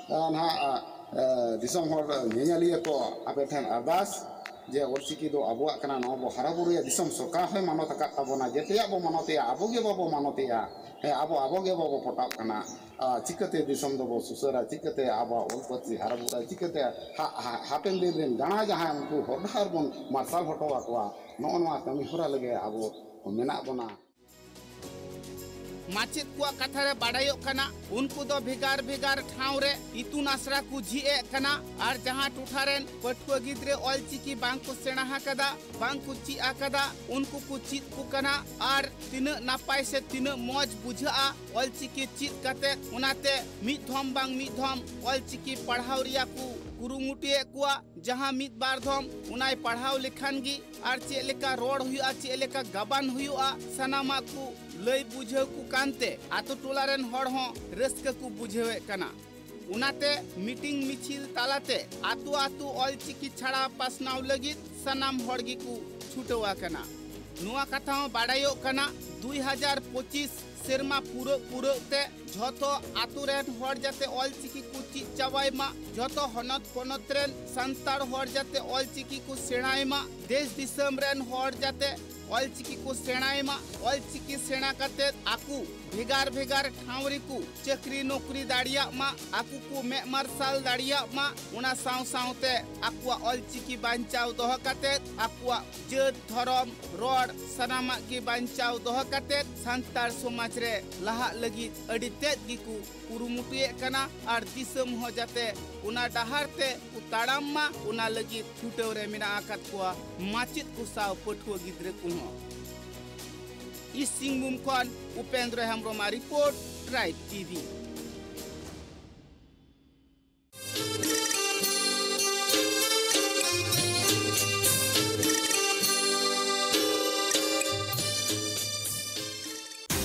ᱮ, ᱱᱟᱦᱟᱜ, ᱮ, ᱫᱤᱥᱚᱢ ᱦᱚᱲ ᱧᱮᱧᱮᱞᱤᱭᱟᱹ ᱠᱚ, ᱟᱯᱮ ᱴᱷᱮᱱ ᱟᱨᱫᱟᱥ ᱡᱮ ᱚᱞᱪᱤᱠᱤ ᱫᱚ ᱟᱵᱚᱣᱟᱜ ᱠᱟᱱᱟ, ᱱᱚᱣᱟ ᱵᱚ ᱦᱟᱨᱟ ᱵᱩᱨᱩᱭᱟ᱾ ᱫᱤᱥᱚᱢ ᱥᱚᱨᱠᱟᱨ ᱦᱚᱸᱭ ᱢᱟᱱᱚᱛ ᱟᱠᱟᱫ ᱛᱟᱵᱚᱱᱟ, ᱡᱮᱛᱮᱭᱟᱜ ᱵᱚ ᱢᱟᱱᱚᱛᱮᱭᱟ, ᱟᱵᱚ ᱜᱮ ᱵᱟᱵᱚ ᱢᱟᱱᱚᱛᱮᱭᱟ᱾ ᱦᱮᱸ, ᱟᱵᱚ, ᱟᱵᱚ ᱜᱮ ᱵᱟᱵᱚ ᱯᱚᱴᱟᱜ ᱠᱟᱱᱟ᱾ ᱟᱨ ᱪᱤᱠᱟᱹᱛᱮ ᱫᱤᱥᱚᱢ ᱫᱚᱵᱚ ᱥᱩᱥᱟᱹᱨᱟ? ᱪᱤᱠᱟᱹᱛᱮ ᱟᱵᱚᱣᱟᱜ ᱚᱞ ᱯᱟᱹᱨᱥᱤ ᱦᱟᱨᱟ ᱵᱩᱨᱩᱜᱼᱟ? ᱪᱤᱠᱟᱹᱛᱮ ᱦᱟ-, ᱦᱟ-, ᱦᱟᱯᱮᱱ ᱫᱤᱱ ᱨᱮᱱ ᱡᱟᱦᱟᱸᱭ, ᱡᱟᱦᱟᱸᱭ ᱩᱱᱠᱩ ᱦᱚᱨ ᱰᱟᱦᱟᱨ ᱵᱚᱱ ᱢᱟᱨᱥᱟᱞ ᱦᱚᱴᱚ ᱟᱠᱚᱣᱟ? ᱱᱚᱜᱼᱚ ᱱᱚᱣᱟ ᱠᱟᱹᱢᱤ ᱦᱚᱨᱟ ᱞᱟᱹᱜᱤᱫ ᱟᱵᱚ ᱢᱮᱱᱟᱜ ᱵᱚᱱᱟ᱾ ᱢᱟᱪᱮᱫ ᱠᱚᱣᱟᱜ ᱠᱟᱛᱷᱟ ᱨᱮ ᱵᱟᱰᱟᱭᱚᱜ ᱠᱟᱱᱟ, ᱩᱱᱠᱩ ᱫᱚ ᱵᱷᱮᱜᱟᱨ ᱵᱷᱮᱜᱟᱨ ᱴᱷᱟᱶ ᱨᱮ ᱤᱛᱩᱱ ᱟᱥᱲᱟ ᱠᱚ ᱡᱷᱤᱡ ᱮᱫ ᱠᱟᱱᱟ᱾ ᱟᱨ ᱡᱟᱦᱟᱸ ᱴᱚᱴᱷᱟ ᱨᱮᱱ ᱯᱟᱹᱴᱷᱩᱣᱟᱹ ᱜᱤᱫᱽᱨᱟᱹ ᱚᱞᱪᱤᱠᱤ ᱵᱟᱝ ᱠᱚ ᱥᱮᱬᱟ ᱟᱠᱟᱫᱟ, ᱵᱟᱝ ᱠᱚ ᱪᱮᱫ ᱟᱠᱟᱫᱟ, ᱩᱱᱠᱩ ᱠᱚ ᱪᱮᱫ ᱠᱚ ᱠᱟᱱᱟ᱾ ᱟᱨ ᱛᱤᱱᱟᱹᱜ ᱱᱟᱯᱟᱭ ᱥᱮ ᱛᱤᱱᱟᱹᱜ ᱢᱚᱡᱽ ᱵᱩᱡᱷᱟᱹᱜᱼᱟ ᱚᱞᱪᱤᱠᱤ ᱪᱮᱫ ᱠᱟᱛᱮ᱾ ᱚᱱᱟᱛᱮ ᱢᱤᱫ ᱫᱷᱚᱢ ᱵᱟᱝ ᱢᱤᱫ ᱫᱷᱚᱢ ᱚᱞᱪᱤᱠᱤ ᱯᱟᱲᱦᱟᱣ ᱨᱮᱭᱟᱜ ᱠᱚ ᱠᱩᱨᱩᱢᱩᱴᱩᱭᱮᱫ ᱠᱚᱣᱟ᱾ ᱡᱟᱦᱟᱸ ᱢᱤᱫ ᱵᱟᱨ ᱫᱷᱚᱢ ᱚᱱᱟᱭ ᱯᱟᱲᱦᱟᱣ ᱞᱮᱠᱷᱟᱱ ᱜᱮ ᱟᱨ ᱪᱮᱫ ᱞᱮᱠᱟ ᱨᱚᱲ ᱦᱩᱭᱩᱜᱼᱟ, ᱪᱮᱫ ᱞᱮᱠᱟ ᱜᱟᱵᱟᱱ ᱦᱩᱭᱩᱜᱼᱟ, ᱥᱟᱱᱟᱢᱟᱜ ᱠᱚ ᱞᱟᱹᱭ ᱵᱩᱡᱷᱟᱹᱣ ᱠᱚ ᱠᱟᱱᱛᱮ ᱟᱛᱳ ᱴᱚᱞᱟ ᱨᱮᱱ ᱦᱚᱲ ᱦᱚᱸ ᱨᱟᱹᱥᱠᱟᱹ ᱠᱚ ᱵᱩᱡᱷᱟᱹᱣᱮᱫ ᱠᱟᱱᱟ᱾ ᱚᱱᱟᱛᱮ ᱢᱤᱴᱤᱝ ᱢᱤᱪᱷᱤᱞ ᱛᱟᱞᱟᱛᱮ ᱟᱛᱳ ᱟᱛᱳ ᱚᱞᱪᱤᱠᱤ ᱪᱷᱟᱲᱟ ᱯᱟᱥᱱᱟᱣ ᱞᱟᱹᱜᱤᱫ ᱥᱟᱱᱟᱢ ᱦᱚᱲ ᱜᱮᱠᱚ ᱪᱷᱩᱴᱟᱹᱣ ᱟᱠᱟᱱᱟ᱾ ᱱᱚᱣᱟ ᱠᱟᱛᱷᱟ ᱦᱚᱸ ᱵᱟᱰᱟᱭᱚᱜ ᱠᱟᱱᱟ, ᱫᱩᱭ ᱦᱟᱡᱟᱨ ᱯᱚᱸᱪᱤᱥ ᱥᱮᱨᱢᱟ ᱯᱩᱨᱟᱹᱜ ᱯᱩᱨᱟᱹᱜ ᱛᱮ ᱡᱷᱚᱛᱚ ᱟᱛᱳ ᱨᱮᱱ ᱦᱚᱲ ᱡᱟᱛᱮ ᱚᱞᱪᱤᱠᱤ ᱠᱚ ᱪᱮᱫ ᱪᱟᱵᱟᱭ ᱢᱟ, ᱡᱷᱚᱛᱚ ᱦᱚᱱᱚᱛ ᱯᱚᱱᱚᱛ ᱨᱮᱱ ᱥᱟᱱᱛᱟᱲ ᱦᱚᱲ ᱡᱟᱛᱮ ᱚᱞᱪᱤᱠᱤ ᱠᱚ ᱥᱮᱬᱟᱭ ᱢᱟ, ᱫᱮᱥ ᱫᱤᱥᱚᱢ ᱨᱮᱱ ᱦᱚᱲ ᱡᱟᱛᱮ ᱚᱞᱪᱤᱠᱤ ᱠᱚ ᱥᱮᱬᱟᱭ ᱢᱟ, ᱚᱞᱪᱤᱠᱤ ᱥᱮᱬᱟ ᱠᱟᱛᱮ ᱟᱠᱚ ᱵᱷᱮᱜᱟᱨ ᱵᱷᱮᱜᱟᱨ ᱴᱷᱟᱶ ᱨᱮᱠᱚ ᱪᱟᱹᱠᱨᱤ ᱱᱚᱠᱨᱤ ᱫᱟᱲᱮᱭᱟᱜ ᱢᱟ, ᱟᱠᱚ ᱠᱚ ᱢᱮᱫ ᱢᱟᱨᱥᱟᱞ ᱫᱟᱲᱮᱭᱟᱜ ᱢᱟ, ᱚᱱᱟ ᱥᱟᱶ ᱥᱟᱶᱛᱮ ᱟᱠᱚᱣᱟᱜ ᱚᱞᱪᱤᱠᱤ ᱵᱟᱧᱪᱟᱣ ᱫᱚᱦᱚ ᱠᱟᱛᱮ ᱟᱠᱚᱣᱟᱜ ᱡᱟᱹᱛ, ᱫᱷᱚᱨᱚᱢ, ᱨᱚᱲ ᱥᱟᱱᱟᱢᱟᱜ ᱜᱮ ᱵᱟᱧᱪᱟᱣ ᱫᱚᱦᱚ ᱠᱟᱛᱮ ᱥᱟᱱᱛᱟᱲ ᱥᱚᱢᱟᱡᱽ ᱨᱮ ᱞᱟᱦᱟᱜ ᱞᱟᱹᱜᱤᱫ ᱟᱹᱰᱤ ᱛᱮᱫ ᱜᱮᱠᱚ ᱠᱩᱨᱩᱢᱩᱴᱩᱭᱮᱫ ᱠᱟᱱᱟ᱾ ᱟᱨ ᱫᱤᱥᱚᱢ ᱦᱚᱸ ᱡᱟᱛᱮ ᱚᱱᱟ ᱰᱟᱦᱟᱨ ᱛᱮ ᱠᱚ ᱛᱟᱲᱟᱢ ᱢᱟ, ᱚᱱᱟ ᱞᱟᱹᱜᱤᱫ ᱪᱷᱩᱴᱟᱹᱣ ᱨᱮ ᱢᱮᱱᱟᱜ ᱟᱠᱟᱫ ᱠᱚᱣᱟ ᱢᱟᱪᱮᱫ ᱠᱚ ᱥᱟᱶ ᱯᱟᱹᱴᱷᱩᱣᱟᱹ ᱜᱤᱫᱽᱨᱟᱹ ᱠᱚᱦᱚᱸ᱾ ᱤᱥᱴ ᱥᱤᱝᱵᱷᱩᱢ ᱠᱷᱚᱱ ᱩᱯᱮᱱᱫᱨᱚ ᱦᱮᱢᱵᱨᱚᱢᱟᱜ report, tribe TV.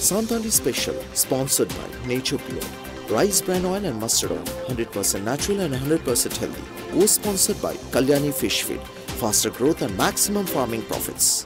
Santali Special, sponsored by Nature Pure, Rice Bran Oil and Mustard Oil, hundred percent natural and hundred percent healthy. Co-sponsored by Kalyani Fish Feed, faster growth and maximum farming profits.